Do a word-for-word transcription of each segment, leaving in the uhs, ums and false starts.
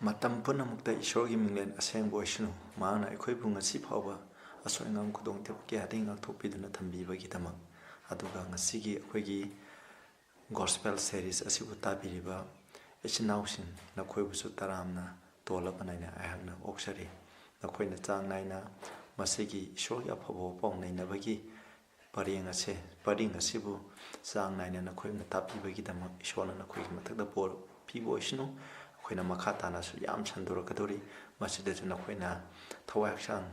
ꯃꯇꯝ ꯄꯨꯝꯅꯃꯛꯇ ꯏꯁꯣꯔꯒꯤ ꯃꯤꯡꯂꯦꯟ ꯑꯁꯦꯡꯕ ꯑꯣꯏꯁꯅꯨ꯫ ꯃꯍꯥꯛꯅ ꯑꯩꯈꯣꯏꯕꯨ ꯉꯁꯤ ꯐꯥꯎꯕ ꯑꯁꯣꯏ ꯑꯉꯥꯝ ꯈꯨꯗꯣꯡꯊꯤꯕ ꯀꯌꯥꯗꯒꯤ ꯉꯥꯛꯊꯣꯛꯄꯤꯗꯨꯅ ꯊꯝꯕꯤꯕꯒꯤꯗꯃꯛ꯫ ꯑꯗꯨꯒ ꯉꯁꯤꯒꯤ ꯑꯩꯈꯣꯏꯒꯤ gospel series ꯑꯁꯤꯕꯨ ꯇꯥꯕꯤꯔꯤꯕ ꯏꯆꯤꯟ ꯏꯅꯥꯎꯁꯤꯡ, ꯅꯈꯣꯏꯕꯨꯁꯨ ꯇꯔꯥꯝꯅ ꯇꯣꯜꯂꯕꯅ ꯑꯩꯅ ꯑꯩꯍꯥꯛꯅ ꯑꯣꯛꯆꯔꯤ꯫ ꯅꯈꯣꯏꯅ ꯆꯥꯡ ꯅꯥꯏꯅ ꯃꯁꯤꯒꯤ ꯏꯁꯣꯔꯒꯤ ꯑꯐꯕ ꯄꯥꯎ ꯅꯩꯅꯕꯒꯤ ꯄꯔꯦꯡ ꯑꯁꯦ, ꯄꯔꯤꯡ ꯑꯁꯤꯕꯨ ꯆꯥꯡ ꯅꯥꯏꯅ ꯅꯈꯣꯏꯅ ꯇꯥꯕꯤꯕꯒꯤꯗꯃꯛ ꯏꯁꯣꯔꯅ ꯅꯈꯣꯏꯒꯤ ꯃꯊꯛꯇ ꯕꯣꯔ ꯄꯤꯕ ꯑꯣꯏꯁꯅꯨ꯫ ꯑꯩꯈꯣꯏꯅ ꯃꯈꯥ ꯇꯥꯅꯁꯨ ꯌꯥꯝ ꯁꯟꯗꯣꯔꯛꯀꯗꯧꯔꯤ꯫ ꯃꯁꯤꯗꯁꯨ ꯅꯈꯣꯏꯅ ꯊꯋꯥꯏ ꯍꯛꯆꯥꯡ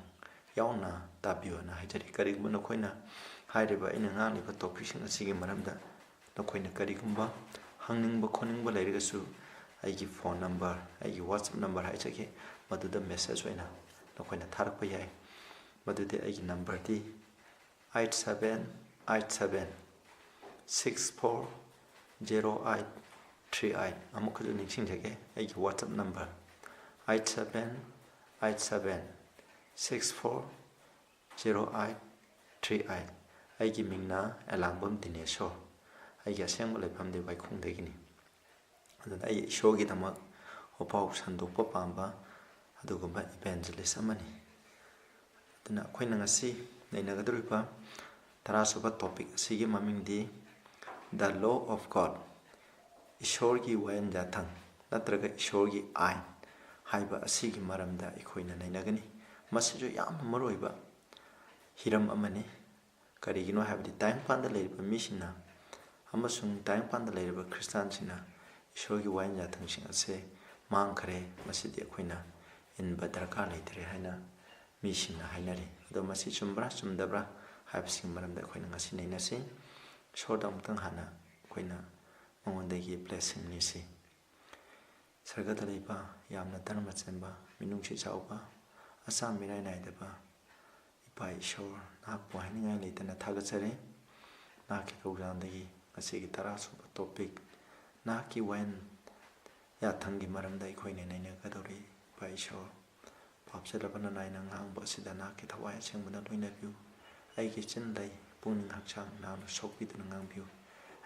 ꯌꯥꯎꯅ ꯇꯥꯕꯤꯌꯨ ꯍꯥꯏꯅ ꯍꯥꯏꯖꯔꯤ꯫ ꯀꯔꯤꯒꯨꯝꯕ ꯅꯈꯣꯏꯅ ꯍꯥꯏꯔꯤꯕ ꯑꯩꯅ ꯉꯥꯡꯂꯤꯕ topicꯁꯤꯡ ꯑꯁꯤꯒꯤ ꯃꯔꯝꯗ ꯅꯈꯣꯏꯅ ꯀꯔꯤꯒꯨꯝꯕ ꯍꯪꯅꯤꯡꯕ ꯈꯣꯠꯅꯤꯡꯕ ꯂꯩꯔꯒꯁꯨ ꯑꯩꯒꯤ phone number, ꯑꯩꯒꯤ WhatsApp number ꯍꯥꯏꯖꯒꯦ, ꯃꯗꯨꯗ message ꯑꯣꯏꯅ ꯅꯈꯣꯏꯅ ꯊꯥꯔꯛꯄ ꯌꯥꯏ꯫ ꯃꯗꯨꯗꯤ ꯑꯩꯒꯤ numberꯗꯤ eight seven eight seven six four zero eight three eight꯫ ꯑꯃꯨꯛꯀꯁꯨ ꯅꯤꯡꯁꯤꯡꯖꯒꯦ, ꯑꯩꯒꯤ WhatsApp number eight seven eight seven six four zero eight three eight꯫ ꯑꯩꯒꯤ ꯃꯤꯡꯅ ꯑꯦꯂꯥꯡꯕꯝ ꯗꯤꯅꯦꯁꯣꯔ꯫ ꯑꯩꯒꯤ ꯑꯁꯦꯡꯕ ꯂꯩꯐꯝꯗꯤ ꯋꯥꯏꯈꯣꯡꯗꯒꯤꯅꯤ꯫ ꯑꯗꯨꯅ ꯑꯩ ꯏꯁꯣꯔꯒꯤꯗꯃꯛ ꯋꯥꯄꯥꯎ ꯁꯟꯗꯣꯛꯄ ꯄꯥꯝꯕ ꯑꯗꯨꯒꯨꯝꯕ evangelist ꯑꯃꯅꯤ꯫ ꯑꯗꯨꯅ ꯑꯩꯈꯣꯏꯅ ꯉꯁꯤ ꯅꯩꯅꯒꯗꯧꯔꯤꯕ ꯇꯔꯥꯁꯨꯕ topic ꯑꯁꯤꯒꯤ ꯃꯃꯤꯡꯗꯤ The Law of God, ꯏꯁꯣꯔꯒꯤ ꯋꯥꯌꯦꯜ ꯌꯥꯊꯪ ꯅꯠꯇ꯭ꯔꯒ ꯏꯁꯣꯔꯒꯤ ꯑꯥꯏꯟ ꯍꯥꯏꯕ ꯑꯁꯤꯒꯤ ꯃꯔꯝꯗ ꯑꯩꯈꯣꯏꯅ ꯅꯩꯅꯒꯅꯤ꯫ ꯃꯁꯤꯁꯨ ꯌꯥꯝꯅ ꯃꯔꯨꯑꯣꯏꯕ ꯍꯤꯔꯝ ꯑꯃꯅꯤ꯫ ꯀꯔꯤꯒꯤꯅꯣ ꯍꯥꯏꯕꯗꯤ ꯇꯥꯏꯕꯪꯄꯥꯟꯗ ꯂꯩꯔꯤꯕ ꯃꯤꯁꯤꯡꯅ ꯑꯃꯁꯨꯡ ꯇꯥꯏꯕꯪꯄꯥꯟꯗ ꯂꯩꯔꯤꯕ ꯈ꯭ꯔꯤꯁꯇꯥꯟꯁꯤꯡꯅ ꯏꯁꯣꯔꯒꯤ ꯋꯥꯌꯦꯜ ꯌꯥꯊꯪꯁꯤꯡ ꯑꯁꯦ ꯃꯥꯡꯈ꯭ꯔꯦ, ꯃꯁꯤꯗꯤ ꯑꯩꯈꯣꯏꯅ ꯏꯟꯕ ꯗꯔꯀꯥꯔ ꯂꯩꯇ꯭ꯔꯦ ꯍꯥꯏꯅ ꯃꯤꯁꯤꯡꯅ ꯍꯥꯏꯅꯔꯤ꯫ ꯑꯗꯣ ꯃꯁꯤ ꯆꯨꯝꯕ꯭ꯔꯥ ꯆꯨꯝꯗꯕ꯭ꯔꯥ ꯍꯥꯏꯕꯁꯤꯒꯤ ꯃꯔꯝꯗ ꯑꯩꯈꯣꯏꯅ ꯉꯁꯤ ꯅꯩꯅꯁꯤ꯫ ꯏꯁꯣꯔꯗ ꯑꯃꯨꯛꯇꯪ ꯍꯥꯟꯅ ꯑꯩꯈꯣꯏꯅ ꯃꯉꯣꯟꯗꯒꯤ blessing ꯅꯤꯁꯤ꯫ ꯁꯔꯒꯗ ꯂꯩꯕ ꯌꯥꯝꯅ ꯙꯔꯃ ꯆꯦꯟꯕ, ꯃꯤꯅꯨꯡꯁꯤ ꯆꯥꯎꯕ, ꯑꯆꯥ ꯃꯤꯔꯥꯏ ꯅꯥꯏꯗꯕ ꯏꯄꯥ ꯏꯁꯣꯔ, ꯅꯍꯥꯛꯄꯨ ꯍꯥꯏꯅꯤꯡꯉꯥꯏ ꯂꯩꯇꯅ ꯊꯥꯒꯠꯆꯔꯤ꯫ ꯅꯍꯥꯛꯀꯤ ꯊꯧꯖꯥꯜꯗꯒꯤ ꯉꯁꯤꯒꯤ ꯇꯔꯥꯁꯨꯕ topic, ꯅꯍꯥꯛꯀꯤ ꯋꯥꯌꯦꯜ ꯌꯥꯊꯪꯒꯤ ꯃꯔꯝꯗ ꯑꯩꯈꯣꯏꯅ ꯅꯩꯅꯒꯗꯧꯔꯤ꯫ ꯏꯄꯥ ꯏꯁꯣꯔ, ꯄꯥꯞ ꯆꯦꯜꯂꯕ ꯅꯅꯥꯏꯅ ꯉꯥꯡꯕ ꯑꯁꯤꯗ ꯅꯍꯥꯛꯀꯤ ꯊꯋꯥꯏ ꯑꯁꯦꯡꯕꯅ ꯂꯣꯏꯅꯕꯤꯌꯨ꯫ ꯑꯩꯒꯤ ꯆꯤꯟ, ꯂꯩ, ꯄꯨꯛꯅꯤꯡ, ꯍꯛꯆꯥꯡ ꯅꯍꯥꯛꯅ ꯁꯣꯛꯄꯤꯗꯨꯅ ꯉꯥꯡꯕꯤꯌꯨ꯫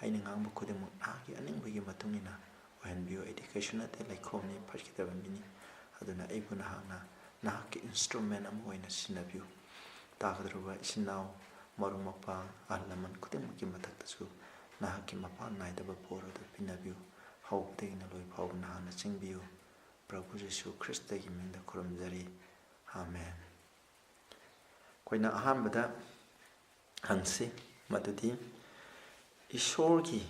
ꯑꯩꯅ ꯉꯥꯡꯕ ꯈꯨꯗꯤꯡꯃꯛ ꯅꯍꯥꯛꯀꯤ ꯑꯅꯤꯡꯕꯒꯤ ꯃꯇꯨꯡ ꯏꯟꯅ ꯑꯣꯏꯍꯟꯕꯤꯌꯨ꯫ ꯑꯩꯗꯤ ꯀꯩꯁꯨ ꯅꯠꯇꯦ, ꯂꯩꯈꯣꯝꯅꯤ, ꯐꯠꯈꯤꯗꯕ ꯃꯤꯅꯤ꯫ ꯑꯗꯨꯅ ꯑꯩꯕꯨ ꯅꯍꯥꯛꯅ ꯅꯍꯥꯛꯀꯤ instrument ꯑꯃ ꯑꯣꯏꯅ ꯁꯤꯖꯤꯟꯅꯕꯤꯌꯨ꯫ ꯇꯥꯒꯗꯧꯔꯤꯕ ꯏꯆꯤꯟ ꯏꯅꯥꯎ, ꯃꯔꯨꯞ ꯃꯄꯥꯡ, ꯑꯍꯜ ꯂꯃꯟ ꯈꯨꯗꯤꯡꯃꯛꯀꯤ ꯃꯊꯛꯇꯁꯨ ꯅꯍꯥꯛꯀꯤ ꯃꯄꯥꯟ ꯅꯥꯏꯗꯕ ꯕꯣꯔ ꯑꯗꯨ ꯄꯤꯅꯕꯤꯌꯨ꯫ ꯍꯧꯕꯗꯒꯤꯅ ꯂꯣꯏ ꯐꯥꯎꯕ ꯅꯍꯥꯛꯅ ꯆꯤꯡꯕꯤꯌꯨ꯫ ꯄ꯭ꯔꯚꯨ ꯖꯤꯁꯨ ꯈ꯭ꯔꯤꯁꯇꯒꯤ ꯃꯤꯡꯗ ꯈꯨꯔꯨꯝꯖꯔꯤ꯫ ꯑꯥꯃꯦꯟ꯫ ꯑꯩꯈꯣꯏꯅ ꯑꯍꯥꯟꯕꯗ ꯍꯪꯁꯤ, ꯃꯗꯨꯗꯤ ꯏꯁꯣꯔꯒꯤ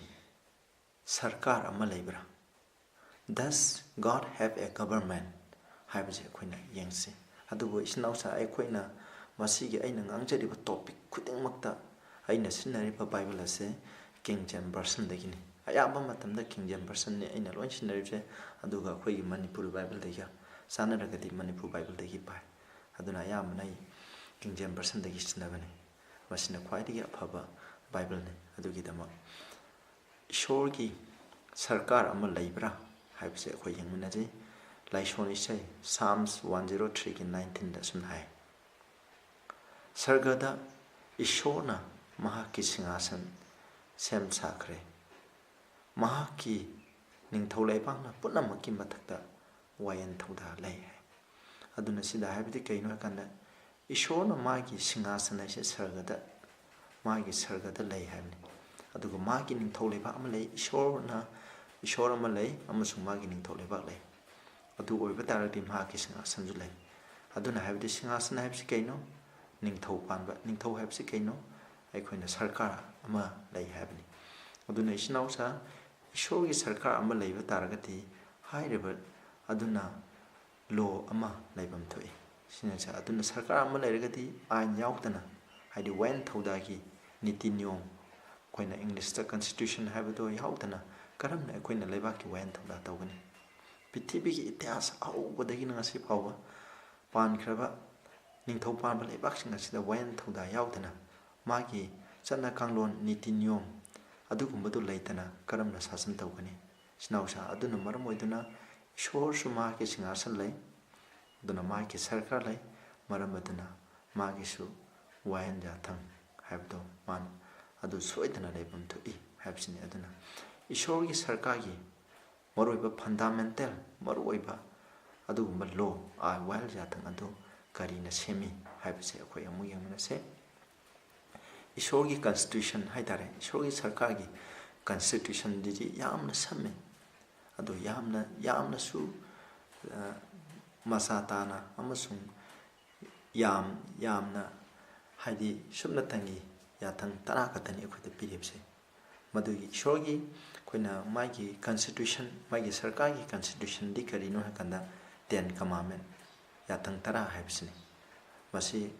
ꯁꯔꯀꯥꯔ ꯑꯃ ꯂꯩꯕ꯭ꯔꯥ? Does God have a government? ꯍꯥꯏꯕꯁꯦ ꯑꯩꯈꯣꯏꯅ ꯌꯦꯡꯁꯤ꯫ ꯑꯗꯨꯕꯨ ꯏꯆꯤꯟ ꯏꯅꯥꯎꯁꯥ, ꯑꯩꯈꯣꯏꯅ ꯃꯁꯤꯒꯤ ꯑꯩꯅ ꯉꯥꯡꯖꯔꯤꯕ topic ꯈꯨꯗꯤꯡꯃꯛꯇ ꯑꯩꯅ ꯁꯤꯖꯤꯟꯅꯔꯤꯕ ꯕꯥꯏꯕꯜ ꯑꯁꯦ King James Versionꯗꯒꯤꯅꯤ꯫ ꯑꯌꯥꯝꯕ ꯃꯇꯝꯗ King James Versionꯅꯤ ꯑꯩꯅ ꯂꯣꯏ ꯁꯤꯖꯤꯟꯅꯔꯤꯕꯁꯦ, ꯑꯗꯨꯒ ꯑꯩꯈꯣꯏꯒꯤ ꯃꯅꯤꯄꯨꯔ ꯕꯥꯏꯕꯜꯗꯒ ꯆꯥꯟꯅꯔꯒꯗꯤ ꯃꯅꯤꯄꯨꯔ ꯕꯥꯏꯕꯜꯗꯒꯤ ꯄꯥꯏ꯫ ꯑꯗꯨꯅ ꯑꯌꯥꯝꯕꯅ ꯑꯩ King James Versionꯗꯒꯤ ꯁꯤꯖꯤꯟꯅꯕꯅꯤ꯫ ꯃꯁꯤꯅ ꯈ꯭ꯋꯥꯏꯗꯒꯤ ꯑꯐꯕ ꯕꯥꯏꯕꯜꯅꯤ꯫ ꯑꯗꯨꯒꯤꯗꯃꯛ ꯏꯁꯣꯔꯒꯤ ꯁꯔꯀꯥꯔ ꯑꯃ ꯂꯩꯕ꯭ꯔꯥ ꯍꯥꯏꯕꯁꯦ ꯑꯩꯈꯣꯏ ꯌꯦꯡꯃꯤꯟꯅꯁꯤ꯫ ꯂꯥꯏꯁꯣꯟ ꯏꯁꯩ Psalms one zero threeꯒꯤ nineteenꯗ ꯑꯁꯨꯝꯅ ꯍꯥꯏ, "ꯁꯔꯒꯗ ꯏꯁꯣꯔꯅ ꯃꯍꯥꯛꯀꯤ ꯁꯤꯡꯍꯥꯁꯟ ꯁꯦꯝ ꯁꯥꯈ꯭ꯔꯦ꯫ ꯃꯍꯥꯛꯀꯤ ꯅꯤꯡꯊꯧ ꯂꯩꯕꯥꯛꯅ ꯄꯨꯝꯅꯃꯛꯀꯤ ꯃꯊꯛꯇ ꯋꯥꯌꯦꯜ ꯊꯧꯗꯥ ꯂꯩ" ꯍꯥꯏ꯫ ꯑꯗꯨꯅ ꯁꯤꯗ ꯍꯥꯏꯕꯗꯤ ꯀꯩꯅꯣ ꯍꯥꯏꯀꯥꯟꯗ, ꯏꯁꯣꯔꯅ ꯃꯥꯒꯤ ꯁꯤꯡꯍꯥꯁꯟ ꯍꯥꯏꯁꯦ ꯁꯔꯒꯗ, ꯃꯥꯒꯤ ꯁꯔꯒꯗ ꯂꯩ ꯍꯥꯏꯕꯅꯤ꯫ ꯑꯗꯨꯒ ꯃꯥꯒꯤ ꯅꯤꯡꯊꯧ ꯂꯩꯕꯥꯛ ꯑꯃ ꯂꯩ, ꯏꯁꯣꯔꯅ, ꯏꯁꯣꯔ ꯑꯃ ꯂꯩ ꯑꯃꯁꯨꯡ ꯃꯥꯒꯤ ꯅꯤꯡꯊꯧ ꯂꯩꯕꯥꯛ ꯂꯩ꯫ ꯑꯗꯨ ꯑꯣꯏꯕ ꯇꯥꯔꯒꯗꯤ ꯃꯍꯥꯛꯀꯤ ꯁꯤꯡꯍꯥꯁꯟꯁꯨ ꯂꯩ꯫ ꯑꯗꯨꯅ ꯍꯥꯏꯕꯗꯤ ꯁꯤꯡꯍꯥꯁꯟ ꯍꯥꯏꯕꯁꯤ ꯀꯩꯅꯣ? ꯅꯤꯡꯊꯧ ꯄꯥꯟꯕ꯫ ꯅꯤꯡꯊꯧ ꯍꯥꯏꯕꯁꯤ ꯀꯩꯅꯣ? ꯑꯩꯈꯣꯏꯅ ꯁꯔꯀꯥꯔ ꯑꯃ ꯂꯩ ꯍꯥꯏꯕꯅꯤ꯫ ꯑꯗꯨꯅ ꯏꯆꯤꯟ ꯏꯅꯥꯎꯁꯥ, ꯏꯁꯣꯔꯒꯤ ꯁꯔꯀꯥꯔ ꯑꯃ ꯂꯩꯕ ꯇꯥꯔꯒꯗꯤ ꯍꯥꯏꯔꯤꯕ ꯑꯗꯨꯅ law ꯑꯃ ꯂꯩꯐꯝ ꯊꯣꯛꯏ꯫ ꯁꯤꯅ ꯁ-, ꯑꯗꯨꯅ ꯁꯔꯀꯥꯔ ꯑꯃ ꯂꯩꯔꯒꯗꯤ ꯑꯥꯏꯟ ꯌꯥꯎꯗꯅ, ꯍꯥꯏꯗꯤ ꯋꯥꯌꯦꯜ ꯊꯧꯗꯥꯒꯤ ꯅꯤꯇꯤ ꯅꯤꯌꯣꯝ, ꯑꯩꯈꯣꯏꯅ Englishꯇ constitution ꯍꯥꯏꯕꯗꯣ ꯌꯥꯎꯗꯅ ꯀꯔꯝꯅ ꯑꯩꯈꯣꯏꯅ ꯂꯩꯕꯥꯛꯀꯤ ꯋꯥꯌꯦꯜ ꯊꯧꯗꯥ ꯇꯧꯒꯅꯤ? ꯄ꯭ꯔꯤꯊꯤꯕꯤꯒꯤ ꯏꯇꯤꯍꯥꯁ ꯑꯍꯧꯕꯗꯒꯤꯅ ꯉꯁꯤ ꯐꯥꯎꯕ ꯄꯥꯟꯈ꯭ꯔꯕ ꯅꯤꯡꯊꯧ ꯄꯥꯟꯕ ꯂꯩꯕꯥꯛꯁꯤꯡ ꯑꯁꯤꯗ ꯋꯥꯌꯦꯜ ꯊꯧꯗꯥ ꯌꯥꯎꯗꯅ, ꯃꯥꯒꯤ ꯆꯠꯅ ꯀꯥꯡꯂꯣꯟ, ꯅꯤꯇꯤ ꯅꯤꯌꯣꯝ ꯑꯗꯨꯒꯨꯝꯕꯗꯨ ꯂꯩꯇꯅ ꯀꯔꯝꯅ ꯁꯥꯁꯟ ꯇꯧꯒꯅꯤ? ꯏꯆꯤꯟ ꯏꯅꯥꯎꯁꯥ, ꯑꯗꯨꯅ ꯃꯔꯝ ꯑꯣꯏꯗꯨꯅ ꯏꯁꯣꯔꯁꯨ ꯃꯍꯥꯛꯀꯤ ꯁꯤꯡꯍꯥꯁꯟ ꯂꯩ, ꯑꯗꯨꯅ ꯃꯍꯥꯛꯀꯤ ꯁꯔꯀꯥꯔ ꯂꯩ, ꯃꯔꯝ ꯑꯗꯨꯅ ꯃꯥꯒꯤꯁꯨ ꯋꯥꯌꯦꯜ ꯌꯥꯊꯪ ꯍꯥꯏꯕꯗꯣ ꯃꯥꯅ ꯑꯗꯨ ꯁꯣꯏꯗꯅ ꯂꯩꯐꯝ ꯊꯣꯛꯏ ꯍꯥꯏꯕꯁꯤꯅꯤ꯫ ꯑꯗꯨꯅ ꯏꯁꯣꯔꯒꯤ ꯁꯔꯀꯥꯔꯒꯤ ꯃꯔꯨꯑꯣꯏꯕ fundamental, ꯃꯔꯨꯑꯣꯏꯕ ꯑꯗꯨꯒꯨꯝꯕ law, ꯑꯥꯏꯟ ꯋꯥꯌꯦꯜ ꯌꯥꯊꯪ ꯑꯗꯨ ꯀꯔꯤꯅ ꯁꯦꯝꯃꯤ ꯍꯥꯏꯕꯁꯦ ꯑꯩꯈꯣꯏ ꯑꯃꯨꯛ ꯌꯦꯡꯃꯤꯟꯅꯁꯦ꯫ ꯏꯁꯣꯔꯒꯤ constitution ꯍꯥꯏ ꯇꯥꯔꯦ, ꯏꯁꯣꯔꯒꯤ ꯁꯔꯀꯥꯔꯒꯤ constitutionꯗꯨꯗꯤ ꯌꯥꯝꯅ ꯁꯝꯃꯤ꯫ ꯑꯗꯣ ꯌꯥꯝꯅ, ꯌꯥꯝꯅꯁꯨ, ꯑ, ꯃꯆꯥ ꯇꯥꯅ ꯑꯃꯁꯨꯡ ꯌꯥꯝ, ꯌꯥꯝꯅ, ꯍꯥꯏꯗꯤ ꯁꯨꯞꯅꯇꯪꯒꯤ ꯌꯥꯊꯪ ꯇꯔꯥ ꯈꯛꯇꯅꯤ ꯑꯩꯈꯣꯏꯗ ꯄꯤꯔꯤꯕꯁꯦ꯫ ꯃꯗꯨꯒꯤ ꯏꯁꯣꯔꯒꯤ ꯑꯩꯈꯣꯏꯅ ꯃꯥꯒꯤ constitution, ꯃꯥꯒꯤ ꯁꯔꯀꯥꯔꯒꯤ constitutionꯗꯤ ꯀꯔꯤꯅꯣ ꯍꯥꯏ ꯀꯥꯟꯗ Ten Commandment, ꯌꯥꯊꯪ ꯇꯔꯥ ꯍꯥꯏꯕꯁꯤꯅꯤ꯫ ꯃꯁꯤ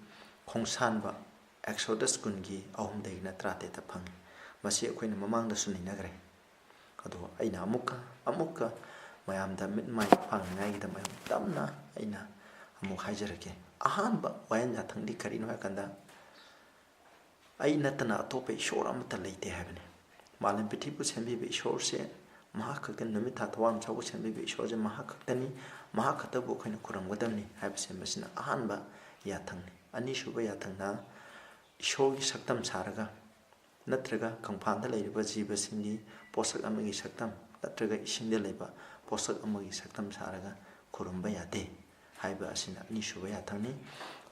ꯈꯣꯡꯁꯥꯟꯕ Exodus ꯀꯨꯟꯒꯤ ꯑꯍꯨꯝꯗꯒꯤꯅ ꯇꯔꯥꯇꯔꯦꯠꯇ ꯐꯪꯉꯤ꯫ ꯃꯁꯤ ꯑꯩꯈꯣꯏꯅ ꯃꯃꯥꯡꯗꯁꯨ ꯅꯩꯅꯈ꯭ꯔꯦ꯫ ꯑꯗꯣ ꯑꯩꯅ ꯑꯃꯨꯛꯀ, ꯑꯃꯨꯛꯀ ꯃꯌꯥꯝꯗ ꯃꯤꯠ ꯃꯥꯏ ꯄꯥꯡꯅꯤꯡꯉꯥꯏꯒꯤꯗꯃꯛ ꯌꯥꯝ ꯇꯞꯅ ꯑꯩꯅ ꯑꯃꯨꯛ ꯍꯥꯏꯖꯔꯛꯀꯦ꯫ ꯑꯍꯥꯟꯕ ꯋꯥꯌꯦꯜ ꯌꯥꯊꯪꯗꯤ ꯀꯔꯤꯅꯣ ꯍꯥꯏ ꯀꯥꯟꯗ, "ꯑꯩ ꯅꯠꯇꯅ ꯑꯇꯣꯞꯄ ꯏꯁꯣꯔ ꯑꯃꯠꯇ ꯂꯩꯇꯦ" ꯍꯥꯏꯕꯅꯤ꯫ ꯃꯥꯂꯦꯝ ꯄ꯭ꯔꯤꯊꯤꯕꯤꯕꯨ ꯁꯦꯝꯕꯤꯕ ꯏꯁꯣꯔꯁꯦ ꯃꯍꯥꯛ ꯈꯛꯇ, ꯅꯨꯃꯤꯠ ꯊꯥ ꯊꯋꯥꯟꯃꯤꯆꯥꯛꯄꯨ ꯁꯦꯝꯕꯤꯕ ꯏꯁꯣꯔꯁꯦ ꯃꯍꯥꯛ ꯈꯛꯇꯅꯤ, ꯃꯍꯥꯛ ꯈꯛꯇꯕꯨ ꯑꯩꯈꯣꯏꯅ ꯈꯨꯔꯨꯝꯒꯗꯕꯅꯤ ꯍꯥꯏꯕꯁꯦ ꯃꯁꯤꯅ ꯑꯍꯥꯟꯕ ꯌꯥꯊꯪꯅꯤ꯫ ꯑꯅꯤꯁꯨꯕ ꯌꯥꯊꯪꯅ ꯏꯁꯣꯔꯒꯤ ꯁꯛꯇꯝ ꯁꯥꯔꯒ, ꯅꯠꯇ꯭ꯔꯒ ꯀꯪꯐꯥꯟꯗ ꯂꯩꯔꯤꯕ ꯖꯤꯕꯁꯤꯡꯒꯤ ꯄꯣꯠꯁꯛ ꯑꯃꯒꯤ ꯁꯛꯇꯝ, ꯅꯠꯇ꯭ꯔꯒ ꯏꯁꯤꯡꯗ ꯂꯩꯕ ꯄꯣꯠꯁꯛ ꯑꯃꯒꯤ ꯁꯛꯇꯝ ꯁꯥꯔꯒ ꯈꯨꯔꯨꯝꯕ ꯌꯥꯗꯦ ꯍꯥꯏꯕ ꯑꯁꯤꯅ ꯑꯅꯤꯁꯨꯕ ꯌꯥꯊꯪꯅꯤ꯫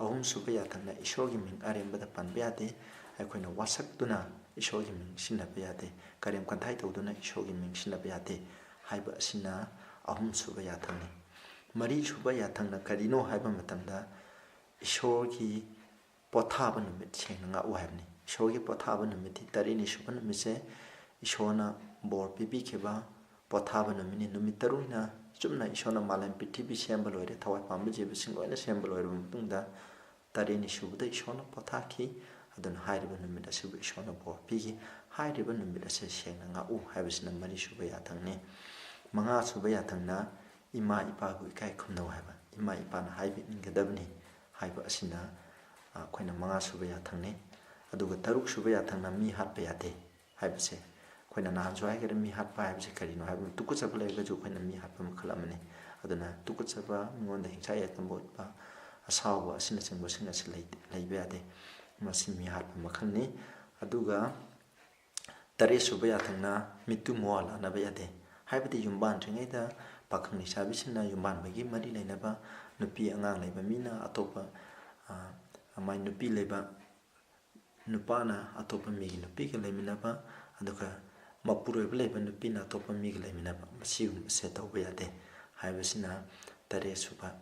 ꯑꯍꯨꯝꯁꯨꯕ ꯌꯥꯊꯪꯅ ꯏꯁꯣꯔꯒꯤ ꯃꯤꯡ ꯑꯔꯦꯝꯕꯗ ꯄꯟꯕ ꯌꯥꯗꯦ꯫ ꯑꯩꯈꯣꯏꯅ ꯋꯥꯁꯛꯇꯨꯅ ꯏꯁꯣꯔꯒꯤ ꯃꯤꯡ ꯁꯤꯖꯤꯟꯅꯕ ꯌꯥꯗꯦ꯫ ꯀꯔꯦꯝ ꯀꯟꯊꯥꯏ ꯇꯧꯗꯨꯅ ꯏꯁꯣꯔꯒꯤ ꯃꯤꯡ ꯁꯤꯖꯤꯟꯅꯕ ꯌꯥꯗꯦ ꯍꯥꯏꯕ ꯑꯁꯤꯅ ꯑꯍꯨꯝꯁꯨꯕ ꯌꯥꯊꯪꯅꯤ꯫ ꯃꯔꯤꯁꯨꯕ ꯌꯥꯊꯪꯅ ꯀꯔꯤꯅꯣ ꯍꯥꯏꯕ ꯃꯇꯝꯗ, ꯏꯁꯣꯔꯒꯤ ꯄꯣꯊꯥꯕ ꯅꯨꯃꯤꯠ ꯁꯦꯡꯅ ꯉꯥꯛꯎ ꯍꯥꯏꯕꯅꯤ꯫ ꯏꯁꯣꯔꯒꯤ ꯄꯣꯊꯥꯕ ꯅꯨꯃꯤꯠꯇꯤ ꯇꯔꯦꯠꯅꯤ ꯁꯨꯕ ꯅꯨꯃꯤꯠꯁꯦ ꯏꯁꯣꯔꯅ ꯕꯣꯔ ꯄꯤꯕꯤꯈꯤꯕ ꯄꯣꯊꯥꯕ ꯅꯨꯃꯤꯠꯅꯤ꯫ ꯅꯨꯃꯤꯠ ꯇꯔꯨꯛꯅ ꯆꯨꯞꯅ ꯏꯁꯣꯔꯅ ꯃꯥꯂꯦꯝ ꯄ꯭ꯔꯤꯊꯤꯕꯤ ꯁꯦꯝꯕ ꯂꯣꯏꯔꯦ, ꯊꯋꯥꯏ ꯄꯥꯟꯕ ꯖꯤꯕꯁꯤꯡ ꯂꯣꯏꯅ ꯁꯦꯝꯕ ꯂꯣꯏꯔꯕ ꯃꯇꯨꯡꯗ, ꯇꯔꯦꯠꯅꯤ ꯁꯨꯕꯗ ꯏꯁꯣꯔꯅ ꯄꯣꯊꯥꯈꯤ꯫ ꯑꯗꯨꯅ ꯍꯥꯏꯔꯤꯕ ꯅꯨꯃꯤꯠ ꯑꯁꯤꯕꯨ ꯏꯁꯣꯔꯅ ꯕꯣꯔ ꯄꯤꯈꯤ꯫ ꯍꯥꯏꯔꯤꯕ ꯅꯨꯃꯤꯠ ꯑꯁꯦ ꯁꯦꯡꯅ ꯉꯥꯛꯎ ꯍꯥꯏꯕꯁꯤꯅ ꯃꯔꯤ ꯁꯨꯕ ꯌꯥꯊꯪꯅꯤ꯫ ꯃꯉꯥ ꯁꯨꯕ ꯌꯥꯊꯪꯅ ꯏꯃꯥ ꯏꯄꯥꯕꯨ ꯏꯀꯥꯏ ꯈꯨꯝꯅꯧ ꯍꯥꯏꯕ, ꯏꯃꯥ ꯏꯄꯥꯅ ꯍꯥꯏꯕ ꯏꯟꯒꯗꯕꯅꯤ ꯍꯥꯏꯕ ꯑꯁꯤꯅ, ꯑ, ꯑꯩꯈꯣꯏꯅ ꯃꯉꯥ ꯁꯨꯕ ꯌꯥꯊꯪꯅꯤ꯫ ꯑꯗꯨꯒ ꯇꯔꯨꯛ ꯁꯨꯕ ꯌꯥꯊꯪꯅ ꯃꯤ ꯍꯥꯠꯄ ꯌꯥꯗꯦ ꯍꯥꯏꯕꯁꯦ, ꯑꯩꯈꯣꯏꯅ ꯅꯍꯥꯟꯁꯨ ꯍꯥꯏꯈ꯭ꯔꯦ, ꯃꯤ ꯍꯥꯠꯄ ꯍꯥꯏꯕꯁꯦ ꯀꯔꯤꯅꯣ ꯍꯥꯏꯕ, ꯇꯨꯀꯠꯆꯕ ꯂꯩꯔꯒꯁꯨ ꯑꯩꯈꯣꯏꯅ ꯃꯤ ꯍꯥꯠꯄ ꯃꯈꯜ ꯑꯃꯅꯤ꯫ ꯑꯗꯨꯅ ꯇꯨꯀꯠꯆꯕ, ꯃꯤꯉꯣꯟꯗ ꯍꯤꯡꯁꯥ ꯌꯥꯏꯐꯝꯕ ꯎꯠꯄ, ꯑꯁꯥꯎꯕ ꯑꯁꯤꯅꯆꯤꯡꯕꯁꯤꯡ ꯑꯁꯤ ꯂꯩ-, ꯂꯩꯕ ꯌꯥꯗꯦ꯫ ꯃꯁꯤ ꯃꯤ ꯍꯥꯠꯄ ꯃꯈꯜꯅꯤ꯫ ꯑꯗꯨꯒ ꯇꯔꯦꯠ ꯁꯨꯕ ꯌꯥꯊꯪꯅ ꯃꯤꯠꯇꯨ ꯃꯋꯥ ꯂꯥꯅꯕ ꯌꯥꯗꯦ꯫ ꯍꯥꯏꯕꯗꯤ ꯌꯨꯝ ꯄꯥꯟꯗ꯭ꯔꯤꯉꯩꯗ ꯄꯥꯈꯪ ꯂꯩꯁꯥꯕꯤꯁꯤꯡꯅ ꯌꯨꯝ ꯄꯥꯟꯕꯒꯤ ꯃꯔꯤ ꯂꯩꯅꯕ, ꯅꯨꯄꯤ ꯑꯉꯥꯡ ꯂꯩꯕ ꯃꯤꯅ ꯑꯇꯣꯞꯄ, ꯑ, ꯃꯥꯏ ꯅꯨꯄꯤ ꯂꯩꯕ ꯅꯨꯄꯥꯅ ꯑꯇꯣꯞꯄ ꯃꯤꯒꯤ ꯅꯨꯄꯤꯒ ꯂꯩꯃꯤꯟꯅꯕ, ꯑꯗꯨꯒ ꯃꯄꯨꯔꯣꯏꯕ ꯂꯩꯕ ꯅꯨꯄꯤꯅ ꯑꯇꯣꯞꯄ ꯃꯤꯒ ꯂꯩꯃꯤꯟꯅꯕ, ꯃꯁꯤꯒꯨꯝꯕꯁꯦ ꯇꯧꯕ ꯌꯥꯗꯦ ꯍꯥꯏꯕꯁꯤꯅ ꯇꯔꯦꯠ ꯁꯨꯕ,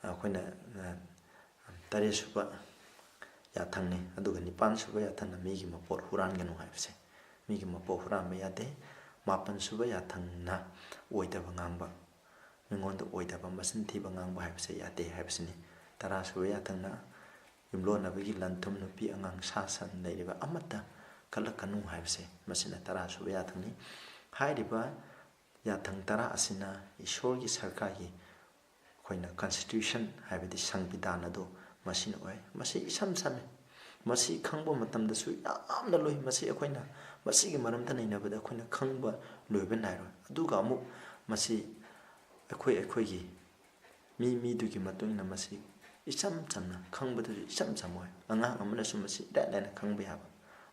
ꯑꯩꯈꯣꯏꯅ, ꯑ, ꯇꯔꯦꯠ ꯁꯨꯕ ꯌꯥꯊꯪꯅꯤ꯫ ꯑꯗꯨꯒ ꯅꯤꯄꯥꯟ ꯁꯨꯕ ꯌꯥꯊꯪꯅ ꯃꯤꯒꯤ ꯃꯄꯣꯠ ꯍꯨꯔꯥꯟꯒꯅꯨ ꯍꯥꯏꯕꯁꯦ꯫ ꯃꯤꯒꯤ ꯃꯄꯣꯠ ꯍꯨꯔꯥꯟꯕ ꯌꯥꯗꯦ꯫ ꯃꯥꯄꯟ ꯁꯨꯕ ꯌꯥꯊꯪꯅ ꯑꯣꯏꯗꯕ ꯉꯥꯡꯕ, ꯃꯤꯉꯣꯟꯗ ꯑꯣꯏꯗꯕ ꯃꯆꯤꯟ ꯊꯤꯕ ꯉꯥꯡꯕ ꯍꯥꯏꯕꯁꯦ ꯌꯥꯗꯦ ꯍꯥꯏꯕꯁꯤꯅꯤ꯫ ꯇꯔꯥ ꯁꯨꯕ ꯌꯥꯊꯪꯅ ꯌꯨꯝꯂꯣꯟꯅꯕꯒꯤ ꯂꯟ ꯊꯨꯝ, ꯅꯨꯄꯤ ꯑꯉꯥꯡ, ꯁꯥ ꯁꯟ ꯂꯩꯔꯤꯕ ꯑꯃꯠꯇ ꯀꯠꯂꯛꯀꯅꯨ ꯍꯥꯏꯕꯁꯦ, ꯃꯁꯤꯅ ꯇꯔꯥ ꯁꯨꯕ ꯌꯥꯊꯪꯅꯤ꯫ ꯍꯥꯏꯔꯤꯕ ꯌꯥꯊꯪ ꯇꯔꯥ ꯑꯁꯤꯅ ꯏꯁꯣꯔꯒꯤ ꯁꯔꯀꯥꯔꯒꯤ, ꯑꯩꯈꯣꯏꯅ constitution ꯍꯥꯏꯕꯗꯤ ꯁꯪꯕꯤꯙꯥꯟ ꯑꯗꯨ ꯃꯁꯤꯅ ꯑꯣꯏ꯫ ꯃꯁꯤ ꯏꯁꯝ ꯁꯝꯃꯤ꯫ ꯃꯁꯤ ꯈꯪꯕ ꯃꯇꯝꯗꯁꯨ ꯌꯥꯝꯅ ꯂꯨꯏ꯫ ꯃꯁꯤ ꯑꯩꯈꯣꯏꯅ, ꯃꯁꯤꯒꯤ ꯃꯔꯝꯗ ꯅꯩꯅꯕꯗ ꯑꯩꯈꯣꯏꯅ ꯈꯪꯕ ꯂꯣꯏꯕ ꯅꯥꯏꯔꯣꯏ꯫ ꯑꯗꯨꯒ ꯑꯃꯨꯛ ꯃꯁꯤ ꯑꯩꯈꯣꯏ ꯑꯩꯈꯣꯏꯒꯤ ꯃꯤ ꯃꯤꯗꯨꯒꯤ ꯃꯇꯨꯡ ꯏꯟꯅ ꯃꯁꯤ ꯏꯆꯝ ꯆꯝꯅ ꯈꯪꯕꯗꯁꯨ ꯏꯆꯝ ꯆꯝꯃꯣꯏ꯫ ꯑꯉꯥꯡ ꯑꯃꯅꯁꯨ ꯃꯁꯤ ꯏꯔꯥꯏ ꯂꯥꯏꯅ ꯈꯪꯕ ꯌꯥꯕ꯫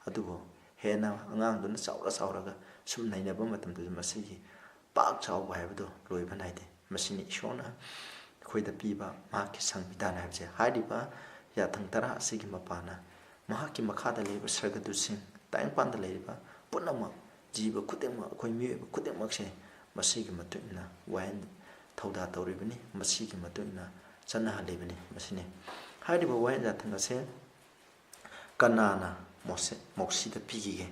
ꯑꯗꯨꯕꯨ ꯍꯦꯟꯅ ꯑꯉꯥꯡꯗꯨꯅ ꯆꯥꯎꯔ ꯆꯥꯎꯔꯒ ꯁꯨꯝ ꯅꯩꯅꯕ ꯃꯇꯝꯗꯁꯨ ꯃꯁꯤꯒꯤ ꯄꯥꯛ ꯆꯥꯎꯕ ꯍꯥꯏꯕꯗꯨ ꯂꯣꯏꯕ ꯅꯥꯏꯗꯦ꯫ ꯃꯁꯤꯅꯤ ꯏꯁꯣꯔꯅ ꯑꯩꯈꯣꯏꯗ ꯄꯤꯕ ꯃꯍꯥꯛꯀꯤ ꯁꯪꯕꯤꯙꯥꯟ ꯍꯥꯏꯕꯁꯦ꯫ ꯍꯥꯏꯔꯤꯕ ꯌꯥꯊꯪ ꯇꯔꯥ ꯑꯁꯤꯒꯤ ꯃꯄꯥꯟꯅ ꯃꯍꯥꯛꯀꯤ ꯃꯈꯥꯗ ꯂꯩꯔꯤꯕ ꯁꯔꯒꯗꯨꯠꯁꯤꯡ, ꯇꯥꯏꯕꯪꯄꯥꯟꯗ ꯂꯩꯔꯤꯕ ꯄꯨꯝꯅꯃꯛ, ꯖꯤꯕ ꯈꯨꯗꯤꯡꯃꯛ, ꯑꯩꯈꯣꯏ ꯃꯤꯑꯣꯏꯕ ꯈꯨꯗꯤꯡꯃꯛꯁꯦ ꯃꯁꯤꯒꯤ ꯃꯇꯨꯡ ꯏꯟꯅ ꯋꯥꯌꯦꯜ ꯊꯧꯗꯥ ꯇꯧꯔꯤꯕꯅꯤ, ꯃꯁꯤꯒꯤ ꯃꯇꯨꯡ ꯏꯟꯅ ꯆꯠꯅꯍꯜꯂꯤꯕꯅꯤ꯫ ꯃꯁꯤꯅꯤ ꯍꯥꯏꯔꯤꯕ ꯋꯥꯌꯦꯜ ꯌꯥꯊꯪ ꯑꯁꯦ ꯀꯅꯥꯅ ꯃꯣꯁꯦ-, ꯃꯣꯛꯁꯤꯗ ꯄꯤꯈꯤꯒꯦ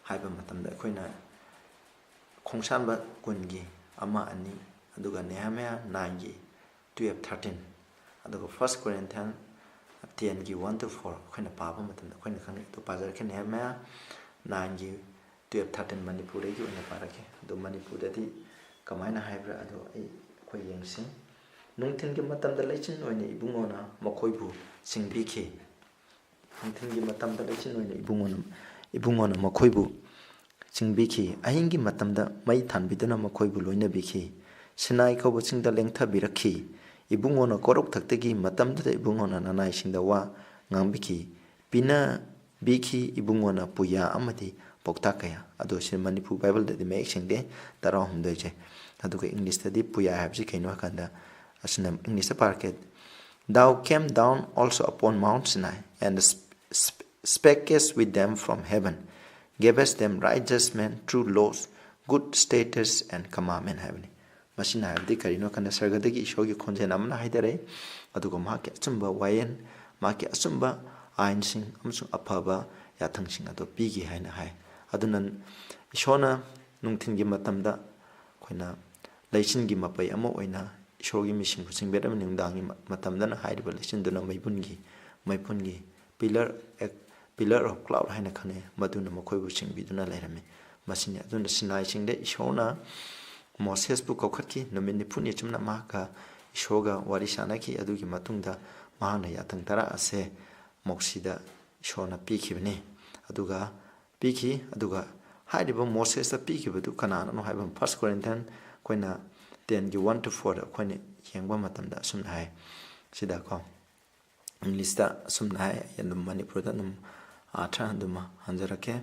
ꯍꯥꯏꯕ ꯃꯇꯝꯗ, ꯑꯩꯈꯣꯏꯅ ꯈꯣꯡꯁꯥꯟꯕ ꯀꯨꯟꯒꯤ ꯑꯃ, ꯑꯅꯤ, ꯑꯗꯨꯒ ꯅꯦꯍꯦꯃꯤꯌꯥ ꯅꯥꯏꯟꯒꯤ ꯇꯨꯌꯦꯜꯞ, ꯊꯥꯔꯇꯤꯟ, ꯑꯗꯨꯒ ꯐꯥꯔꯁ ꯀꯣꯔꯤꯟꯊꯤꯌꯟ ꯇꯦꯟꯒꯤ ꯋꯥꯟ ꯇꯨ ꯐꯣꯔ ꯑꯩꯈꯣꯏꯅ ꯄꯥꯕ ꯃꯇꯝꯗ ꯑꯩꯈꯣꯏꯅ ꯈꯪꯉꯤ꯫ ꯑꯗꯨ ꯄꯥꯖꯔꯛꯀꯦ, ꯅꯦꯍꯦꯃꯤꯌꯥ ꯅꯥꯏꯟꯒꯤ ꯇꯨꯌꯦꯜꯞ, ꯊꯥꯔꯇꯤꯟ ꯃꯅꯤꯄꯨꯔꯗꯒꯤ ꯑꯣꯏꯅ ꯄꯥꯔꯛꯀꯦ꯫ ꯑꯗꯨ ꯃꯅꯤꯄꯨꯔꯗꯗꯤ ꯀꯃꯥꯏꯅ ꯍꯥꯏꯕ꯭ꯔꯥ ꯑꯗꯨ ꯑꯩ, ꯑꯩꯈꯣꯏ ꯌꯦꯡꯁꯤ꯫ ꯅꯨꯡꯊꯤꯜꯒꯤ ꯃꯇꯝꯗ ꯂꯩꯆꯤꯟ ꯑꯣꯏꯅ ꯏꯕꯨꯡꯉꯣꯅ ꯃꯈꯣꯏꯕꯨ ꯆꯤꯡꯕꯤꯈꯤ꯫ ꯅꯨꯡꯊꯤꯜꯒꯤ ꯃꯇꯝꯗ ꯂꯩꯆꯤꯟ ꯑꯣꯏꯅ ꯏꯕꯨꯡꯉꯣꯅ, ꯏꯕꯨꯡꯉꯣꯅ ꯃꯈꯣꯏꯕꯨ ꯆꯤꯡꯕꯤꯈꯤ꯫ ꯑꯍꯤꯡꯒꯤ ꯃꯇꯝꯗ ꯃꯩ ꯊꯥꯟꯕꯤꯗꯨꯅ ꯃꯈꯣꯏꯕꯨ ꯂꯣꯏꯅꯕꯤꯈꯤ꯫ ꯁꯤꯅꯥꯏ ꯀꯧꯕ ꯆꯤꯡꯗ ꯂꯦꯡꯊꯕꯤꯔꯛꯈꯤ꯫ ꯏꯕꯨꯡꯉꯣꯅ ꯀꯣꯔꯧꯊꯛꯇꯒꯤ ꯃꯇꯝꯗꯨꯗ ꯏꯕꯨꯡꯉꯣꯅ ꯅꯅꯥꯏꯁꯤꯡꯗ ꯋꯥ ꯉꯥꯡꯕꯤꯈꯤ꯫ ꯄꯤꯅꯕꯤꯈꯤ꯫ ꯏꯕꯨꯡꯉꯣꯅ ꯄꯨꯌꯥ ꯑꯃꯗꯤ ꯄꯥꯎꯇꯥꯛ ꯀꯌꯥ꯫ ꯑꯗꯣ ꯁꯤ ꯃꯅꯤꯄꯨꯔ ꯕꯥꯏꯕꯜꯗꯗꯤ ꯃꯌꯦꯛ ꯁꯦꯡꯗꯦ, ꯇꯔꯥꯍꯨꯝꯗꯣꯏꯁꯦ꯫ ꯑꯗꯨꯒ ꯏꯪꯂꯤꯁꯇꯗꯤ ꯄꯨꯌꯥ ꯍꯥꯏꯕꯁꯤ ꯀꯩꯅꯣ ꯍꯥꯏ ꯀꯥꯟꯗ, ꯑꯁꯤꯅ ꯏꯪꯂꯤꯁꯇ ꯄꯥꯔꯛꯀꯦ: "Thou came down also upon Mount Sinai, and sp-, sp-, spakest with them from heaven, gavest them right judgment, true laws, good statutes and commandment" ꯍꯥꯏꯕꯅꯤ꯫ ꯃꯁꯤꯅ ꯍꯥꯏꯕꯗꯤ ꯀꯔꯤꯅꯣ ꯍꯥꯏ ꯀꯥꯟꯗ, ꯁꯔꯒꯗꯒꯤ ꯏꯁꯣꯔꯒꯤ ꯈꯣꯟꯖꯦꯜ ꯑꯃꯅ ꯍꯥꯏꯊꯔꯛꯏ, ꯑꯗꯨꯒ ꯃꯍꯥꯛꯀꯤ ꯑꯆꯨꯝꯕ ꯋꯥꯌꯦꯜ, ꯃꯍꯥꯛꯀꯤ ꯑꯆꯨꯝꯕ ꯑꯥꯏꯟꯁꯤꯡ ꯑꯃꯁꯨꯡ ꯑꯐꯕ ꯌꯥꯊꯪꯁꯤꯡ ꯑꯗꯨ ꯄꯤꯈꯤ ꯍꯥꯏꯅ ꯍꯥꯏ꯫ ꯑꯗꯨꯅ ꯏꯁꯣꯔꯅ ꯅꯨꯡꯊꯤꯜꯒꯤ ꯃꯇꯝꯗ ꯑꯩꯈꯣꯏꯅ ꯂꯩꯆꯤꯟꯒꯤ ꯃꯄꯩ ꯑꯃ ꯑꯣꯏꯅ ꯏꯁꯣꯔꯒꯤ ꯃꯤꯁꯤꯡꯕꯨ ꯆꯤꯡꯕꯤꯔꯝꯃꯤ꯫ ꯅꯨꯡꯗꯥꯡꯒꯤ ꯃ-, ꯃꯇꯝꯗꯅ ꯍꯥꯏꯔꯤꯕ ꯂꯩꯆꯤꯟꯗꯨꯅ ꯃꯩꯕꯨꯟꯒꯤ, ꯃꯩꯕꯨꯟꯒꯤ pillar, pillar of cloud ꯍꯥꯏꯅ ꯈꯪꯅꯩ, ꯃꯗꯨꯅ ꯃꯈꯣꯏꯕꯨ ꯆꯤꯡꯕꯤꯗꯨꯅ ꯂꯩꯔꯝꯃꯤ꯫ ꯃꯁꯤꯅꯤ꯫ ꯑꯗꯨꯅ ꯁꯤꯅꯥꯏ ꯆꯤꯡꯗ ꯏꯁꯣꯔꯅ ꯃꯣꯁꯦꯁꯄꯨ ꯀꯧꯈꯠꯈꯤ꯫ ꯅꯨꯃꯤꯠ ꯅꯤꯐꯨꯅꯤ ꯆꯨꯞꯅ ꯃꯍꯥꯛꯀ ꯏꯁꯣꯔꯒ ꯋꯥꯔꯤ ꯁꯥꯟꯅꯈꯤ꯫ ꯑꯗꯨꯒꯤ ꯃꯇꯨꯡꯗ ꯃꯍꯥꯛꯅ ꯌꯥꯊꯪ ꯇꯔꯥ ꯑꯁꯦ ꯃꯣꯛꯁꯤꯗ ꯏꯁꯣꯔꯅ ꯄꯤꯈꯤꯕꯅꯤ꯫ ꯑꯗꯨꯒ ꯄꯤꯈꯤ꯫ ꯑꯗꯨꯒ ꯍꯥꯏꯔꯤꯕ ꯃꯣꯁꯦꯁꯇ ꯄꯤꯈꯤꯕꯗꯨ ꯀꯅꯥꯅꯅꯣ ꯍꯥꯏꯕ First Corinthians ꯑꯩꯈꯣꯏꯅ ten ꯒꯤ one to four ꯗ ꯑꯩꯈꯣꯏꯅ ꯌꯦꯡꯕ ꯃꯇꯝꯗ ꯑꯁꯨꯝꯅ ꯍꯥꯏ꯫ ꯁꯤꯗꯀꯣ, ꯏꯪꯂꯤꯁꯇ ꯑꯁꯨꯝꯅ ꯍꯥꯏ, ꯑꯩ ꯑꯗꯨꯝ ꯃꯅꯤꯄꯨꯔꯗ ꯑꯗꯨꯝ ꯑꯥꯔꯊ ꯑꯗꯨꯝ ꯍꯟꯖꯔꯛꯀꯦ꯫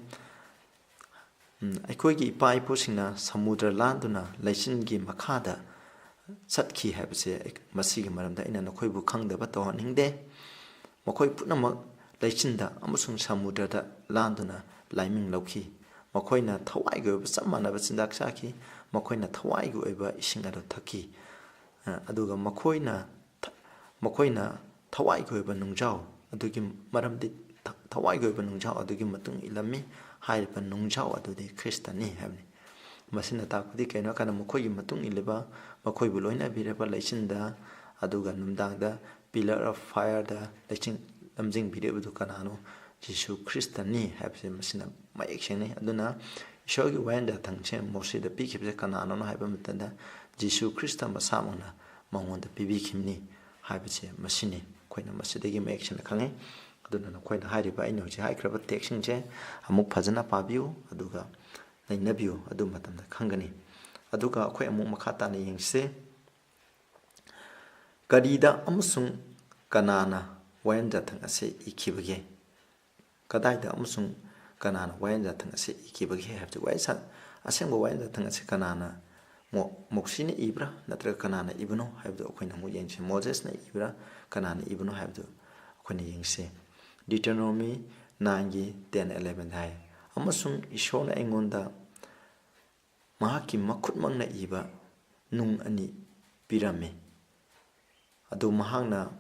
ꯎꯝ, "ꯑꯩꯈꯣꯏꯒꯤ ꯏꯄꯥ ꯏꯄꯨꯁꯤꯡꯅ ꯁꯃꯨꯗ꯭ꯔ ꯂꯥꯟꯗꯨꯅ ꯂꯩꯆꯤꯟꯒꯤ ꯃꯈꯥꯗ ꯆꯠꯈꯤ ꯍꯥꯏꯕꯁꯦ, ꯑꯩ, ꯃꯁꯤꯒꯤ ꯃꯔꯝꯗ ꯑꯩꯅ ꯅꯈꯣꯏꯕꯨ ꯈꯪꯗꯕ ꯇꯧꯍꯟꯅꯤꯡꯗꯦ꯫ ꯃꯈꯣꯏ ꯄꯨꯝꯅꯃꯛ ꯂꯩꯆꯤꯟꯗ ꯑꯃꯁꯨꯡ ꯁꯃꯨꯗ꯭ꯔꯗ ꯂꯥꯟꯗꯨꯅ ꯂꯥꯏꯃꯤꯡ ꯂꯧꯈꯤ꯫ ꯃꯈꯣꯏꯅ ꯊꯋꯥꯏꯒꯤ ꯑꯣꯏꯕ ꯆꯞ ꯃꯥꯟꯅꯕ ꯆꯤꯟꯖꯥꯛ ꯆꯥꯈꯤ꯫ ꯃꯈꯣꯏꯅ ꯊꯋꯥꯏꯒꯤ ꯑꯣꯏꯕ ꯏꯁꯤꯡ ꯑꯗꯨ ꯊꯛꯈꯤ꯫ ꯑ, ꯑꯗꯨꯒ ꯃꯈꯣꯏꯅ ꯊ-, ꯃꯈꯣꯏꯅ ꯊꯋꯥꯏꯒꯤ ꯑꯣꯏꯕ ꯅꯨꯡꯖꯥꯎ ꯑꯗꯨꯒꯤ ꯃꯔꯝꯗꯤ ꯊ-, ꯊꯋꯥꯏꯒꯤ ꯑꯣꯏꯕ ꯅꯨꯡꯖꯥꯎ ꯑꯗꯨꯒꯤ ꯃꯇꯨꯡ ꯏꯜꯂꯝꯃꯤ꯫ ꯍꯥꯏꯔꯤꯕ ꯅꯨꯡꯖꯥꯎ ꯑꯗꯨꯗꯤ ꯈ꯭ꯔꯤꯁꯇꯅꯤ" ꯍꯥꯏꯕꯅꯤ꯫ ꯃꯁꯤꯅ ꯇꯥꯛꯄꯗꯤ ꯀꯩꯅꯣ ꯍꯥꯏ ꯀꯥꯟꯗ, ꯃꯈꯣꯏꯒꯤ ꯃꯇꯨꯡ ꯏꯜꯂꯤꯕ, ꯃꯈꯣꯏꯕꯨ ꯂꯣꯏꯅꯕꯤꯔꯕ ꯂꯩꯆꯤꯟꯗ, ꯑꯗꯨꯒ ꯅꯨꯡꯗꯥꯡꯗ pillar of fire ꯗ ꯂꯩꯆꯤꯟ ꯂꯝꯖꯤꯡꯕꯤꯔꯤꯕꯗꯨ ꯀꯅꯥꯅꯣ? ꯖꯤꯁꯨ ꯈ꯭ꯔꯤꯁꯇꯅꯤ ꯍꯥꯏꯕꯁꯦ ꯃꯁꯤꯅ ꯃꯌꯦꯛ ꯁꯦꯡꯅꯩ꯫ ꯑꯗꯨꯅ ꯏꯁꯣꯔꯒꯤ ꯋꯥꯌꯦꯜ ꯌꯥꯊꯪꯁꯦ ꯃꯣꯁꯦꯗ ꯄꯤꯈꯤꯕꯁꯦ ꯀꯅꯥꯅꯣ ꯍꯥꯏꯕ ꯃꯇꯝꯗ, ꯖꯤꯁꯨ ꯈ꯭ꯔꯤꯁꯇ ꯃꯁꯥꯃꯛꯅ ꯃꯉꯣꯟꯗ ꯄꯤꯕꯤꯈꯤꯕꯅꯤ ꯍꯥꯏꯕꯁꯦ ꯃꯁꯤꯅꯤ꯫ ꯑꯩꯈꯣꯏꯅ ꯃꯁꯤꯗꯒꯤ ꯃꯌꯦꯛ ꯁꯦꯡꯅ ꯈꯪꯉꯤ꯫ ꯑꯗꯨꯅ ꯅꯈꯣꯏꯅ ꯍꯥꯏꯔꯤꯕ ꯑꯩꯅ ꯍꯧꯖꯤꯛ ꯍꯥꯏꯈ꯭ꯔꯕ text ꯁꯤꯡꯁꯦ ꯑꯃꯨꯛ ꯐꯖꯅ ꯄꯥꯕꯤꯌꯨ, ꯑꯗꯨꯒ ꯅꯩꯅꯕꯤꯌꯨ, ꯑꯗꯨ ꯃꯇꯝꯗ ꯈꯪꯒꯅꯤ꯫ ꯑꯗꯨꯒ ꯑꯩꯈꯣꯏ ꯑꯃꯨꯛ ꯃꯈꯥ ꯇꯥꯅ ꯌꯦꯡꯁꯤ꯫ ꯀꯔꯤꯗ ꯑꯃꯁꯨꯡ ꯀꯅꯥꯅ ꯋꯥꯌꯦꯜ ꯌꯥꯊꯪ ꯑꯁꯤ ꯏꯈꯤꯕꯒꯦ? ꯀꯗꯥꯏꯗ ꯑꯃꯁꯨꯡ ꯀꯅꯥꯅ ꯋꯥꯌꯦꯜ ꯌꯥꯊꯪ ꯑꯁꯤ ꯏꯈꯤꯕꯒꯦ ꯍꯥꯏꯕꯗꯨ, ꯋꯥꯌꯦꯜ ꯁꯥ-, ꯑꯁꯦꯡꯕ ꯋꯥꯌꯦꯜ ꯌꯥꯊꯪ ꯑꯁꯤ ꯀꯅꯥꯅ, ꯃꯣ-, ꯃꯣꯛꯁꯤꯅ ꯏꯕ꯭ꯔꯥ ꯅꯠꯇ꯭ꯔꯒ ꯀꯅꯥꯅ ꯏꯕꯅꯣ ꯍꯥꯏꯕꯗꯨ ꯑꯩꯈꯣꯏꯅ ꯑꯃꯨꯛ ꯌꯦꯡꯁꯤ꯫ ꯃꯣꯖꯦꯁꯅ ꯏꯕ꯭ꯔꯥ, ꯀꯅꯥꯅ ꯏꯕꯅꯣ ꯍꯥꯏꯕꯗꯨ ꯑꯩꯈꯣꯏꯅ ꯌꯦꯡꯁꯤ꯫ Deuteronomy nineꯒꯤ ten elevenꯗ ꯍꯥꯏ, "ꯑꯃꯁꯨꯡ ꯏꯁꯣꯔꯅ ꯑꯩꯉꯣꯟꯗ ꯃꯍꯥꯛꯀꯤ ꯃꯈꯨꯠꯃꯛꯅ ꯏꯕ ꯅꯨꯡ ꯑꯅꯤ ꯄꯤꯔꯝꯃꯤ꯫ ꯑꯗꯨ ꯃꯍꯥꯛꯅ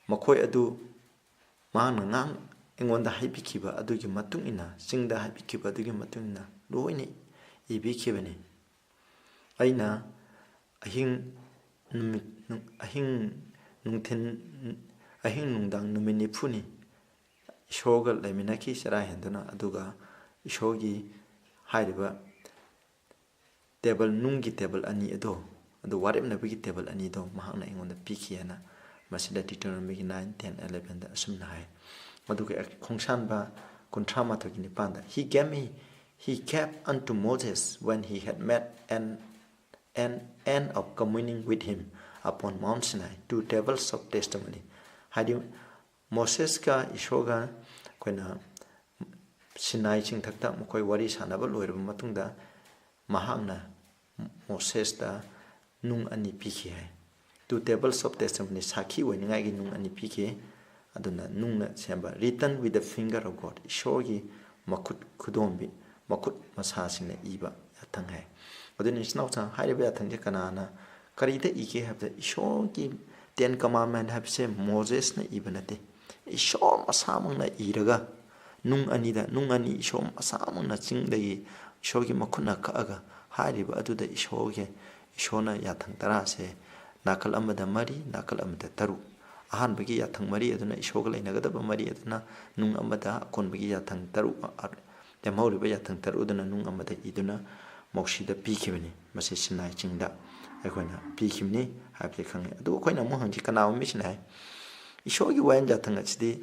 ꯃꯈꯣꯏ ꯑꯗꯨ ꯃꯍꯥꯛꯅ ꯉꯥꯡ-, ꯑꯩꯉꯣꯟꯗ ꯍꯥꯏꯕꯤꯈꯤꯕ ꯑꯗꯨꯒꯤ ꯃꯇꯨꯡ ꯏꯟꯅ, ꯆꯤꯡꯗ ꯍꯥꯏꯕꯤꯈꯤꯕ ꯑꯗꯨꯒꯤ ꯃꯇꯨꯡ ꯏꯟꯅ ꯂꯣꯏꯅ ꯏꯕꯤꯈꯤꯕꯅꯤ꯫ ꯑꯩꯅ ꯑꯍꯤꯡ ꯅꯨꯃꯤꯠ, ꯑꯍꯤꯡ ꯅꯨꯡꯊꯤꯟ, ꯑꯍꯤꯡ ꯅꯨꯡꯗꯥꯡ ꯅꯨꯃꯤꯠ ꯅꯤꯐꯨꯅꯤ ꯏꯁꯣꯔꯒ ꯂꯩꯃꯤꯟꯅꯈꯤ ꯆꯔꯥ ꯍꯦꯟꯗꯨꯅ, ꯑꯗꯨꯒ ꯏꯁꯣꯔꯒꯤ ꯍꯥꯏꯔꯤꯕ ꯇꯦꯕꯜ, ꯅꯨꯡꯒꯤ ꯇꯦꯕꯜ ꯑꯅꯤ ꯑꯗꯣ, ꯑꯗꯨ ꯋꯥꯔꯦꯞꯅꯕꯒꯤ ꯇꯦꯕꯜ ꯑꯅꯤꯗꯣ ꯃꯍꯥꯛꯅ ꯑꯩꯉꯣꯟꯗ ꯄꯤꯈꯤ" ꯍꯥꯏꯅ ꯃꯁꯤꯗ Deuteronomyꯒꯤ nine, ten, elevenꯗ ꯑꯁꯨꯝꯅ ꯍꯥꯏ꯫ ꯑꯗꯨꯒ ꯈꯣꯡꯁꯥꯟꯕ ꯀꯨꯟꯊ꯭ꯔꯥ ꯃꯥꯊꯣꯏꯒꯤ ꯅꯤꯄꯥꯟꯗ, "He gave me, he gave unto Moses when he had made an, an end of communing with him upon Mount Sinai, two tables of testimony"꯫ ꯍꯥꯏꯗꯤ ꯃꯣꯁꯦꯁꯀ ꯏꯁꯣꯔꯒ ꯑꯩꯈꯣꯏꯅ ꯁꯤꯅꯥꯏ ꯆꯤꯡꯊꯛꯇ ꯃꯈꯣꯏ ꯋꯥꯔꯤ ꯁꯥꯟꯅꯕ ꯂꯣꯏꯔꯕ ꯃꯇꯨꯡꯗ, ꯃꯍꯥꯛꯅ ꯃꯣꯁꯦꯁꯇ ꯅꯨꯡ ꯑꯅꯤ ꯄꯤꯈꯤ ꯍꯥꯏ꯫ "Two tables of testimony", ꯁꯥꯈꯤ ꯑꯣꯏꯅꯤꯡꯉꯥꯏꯒꯤ ꯅꯨꯡ ꯑꯅꯤ ꯄꯤꯈꯤ꯫ ꯑꯗꯨꯅ ꯅꯨꯡꯅ ꯁꯦꯝꯕ, "Written with the finger of God", ꯏꯁꯣꯔꯒꯤ ꯃꯈꯨꯠ ꯈꯨꯗꯣꯝꯕꯤ, ꯃꯈꯨꯠ ꯃꯁꯥꯁꯤꯡꯅ ꯏꯕ ꯌꯥꯊꯪ ꯍꯥꯏ꯫ ꯑꯗꯨꯅ ꯏꯆꯤꯟ ꯏꯅꯥꯎꯁꯤꯡ, ꯍꯥꯏꯔꯤꯕ ꯌꯥꯊꯪꯁꯦ ꯀꯅꯥꯅ, ꯀꯔꯤꯗ ꯏꯒꯦ ꯍꯥꯏꯕꯗ, ꯏꯁꯣꯔꯒꯤ Ten Commandment ꯍꯥꯏꯕꯁꯦ ꯃꯣꯖꯦꯁꯅ ꯏꯕ ꯅꯠꯇꯦ꯫ ꯏꯁꯣꯔ ꯃꯁꯥꯃꯛꯅ ꯏꯔꯒ, ꯅꯨꯡ ꯑꯅꯤꯗ, ꯅꯨꯡ ꯑꯅꯤ ꯏꯁꯣꯔ ꯃꯁꯥꯃꯛꯅ ꯆꯤꯡꯗꯒꯤ ꯏꯁꯣꯔꯒꯤ ꯃꯈꯨꯠꯅ ꯀꯛꯑꯒ ꯍꯥꯏꯔꯤꯕ ꯑꯗꯨꯗ ꯏꯁꯣꯔꯒꯤ, ꯏꯁꯣꯔꯅ ꯌꯥꯊꯪ ꯇꯔꯥꯁꯦ ꯅꯥꯀꯜ ꯑꯃꯗ ꯃꯔꯤ, ꯅꯥꯀꯜ ꯑꯃꯗ ꯇꯔꯨꯛ, ꯑꯍꯥꯟꯕꯒꯤ ꯌꯥꯊꯪ ꯃꯔꯤ ꯑꯗꯨꯅ ꯏꯁꯣꯔꯒ ꯂꯩꯅꯒꯗꯕ ꯃꯔꯤ ꯑꯗꯨꯅ ꯅꯨꯡ ꯑꯃꯗ, ꯑꯀꯣꯟꯕꯒꯤ ꯌꯥꯊꯪ ꯇꯔꯨꯛ, ꯑ-, ꯂꯦꯝꯍꯧꯔꯤꯕ ꯌꯥꯊꯪ ꯇꯔꯨꯛ ꯑꯗꯨꯅ ꯅꯨꯡ ꯑꯃꯗ ꯏꯗꯨꯅ ꯃꯣꯛꯁꯤꯗ ꯄꯤꯈꯤꯕꯅꯤ꯫ ꯃꯁꯤ ꯁꯤꯅꯥꯏ ꯆꯤꯡꯗ ꯑꯩꯈꯣꯏꯅ ꯄꯤꯈꯤꯕꯅꯤ ꯍꯥꯏꯕꯁꯤ ꯈꯪꯉꯤ꯫ ꯑꯗꯨ ꯑꯩꯈꯣꯏꯅ ꯑꯃꯨꯛ ꯍꯪꯈꯤ, ꯀꯅꯥꯒꯨꯝꯕ ꯃꯤꯁꯤꯅ ꯍꯥꯏ, "ꯏꯁꯣꯔꯒꯤ ꯋꯥꯌꯦꯜ ꯌꯥꯊꯪ ꯑꯁꯤꯗꯤ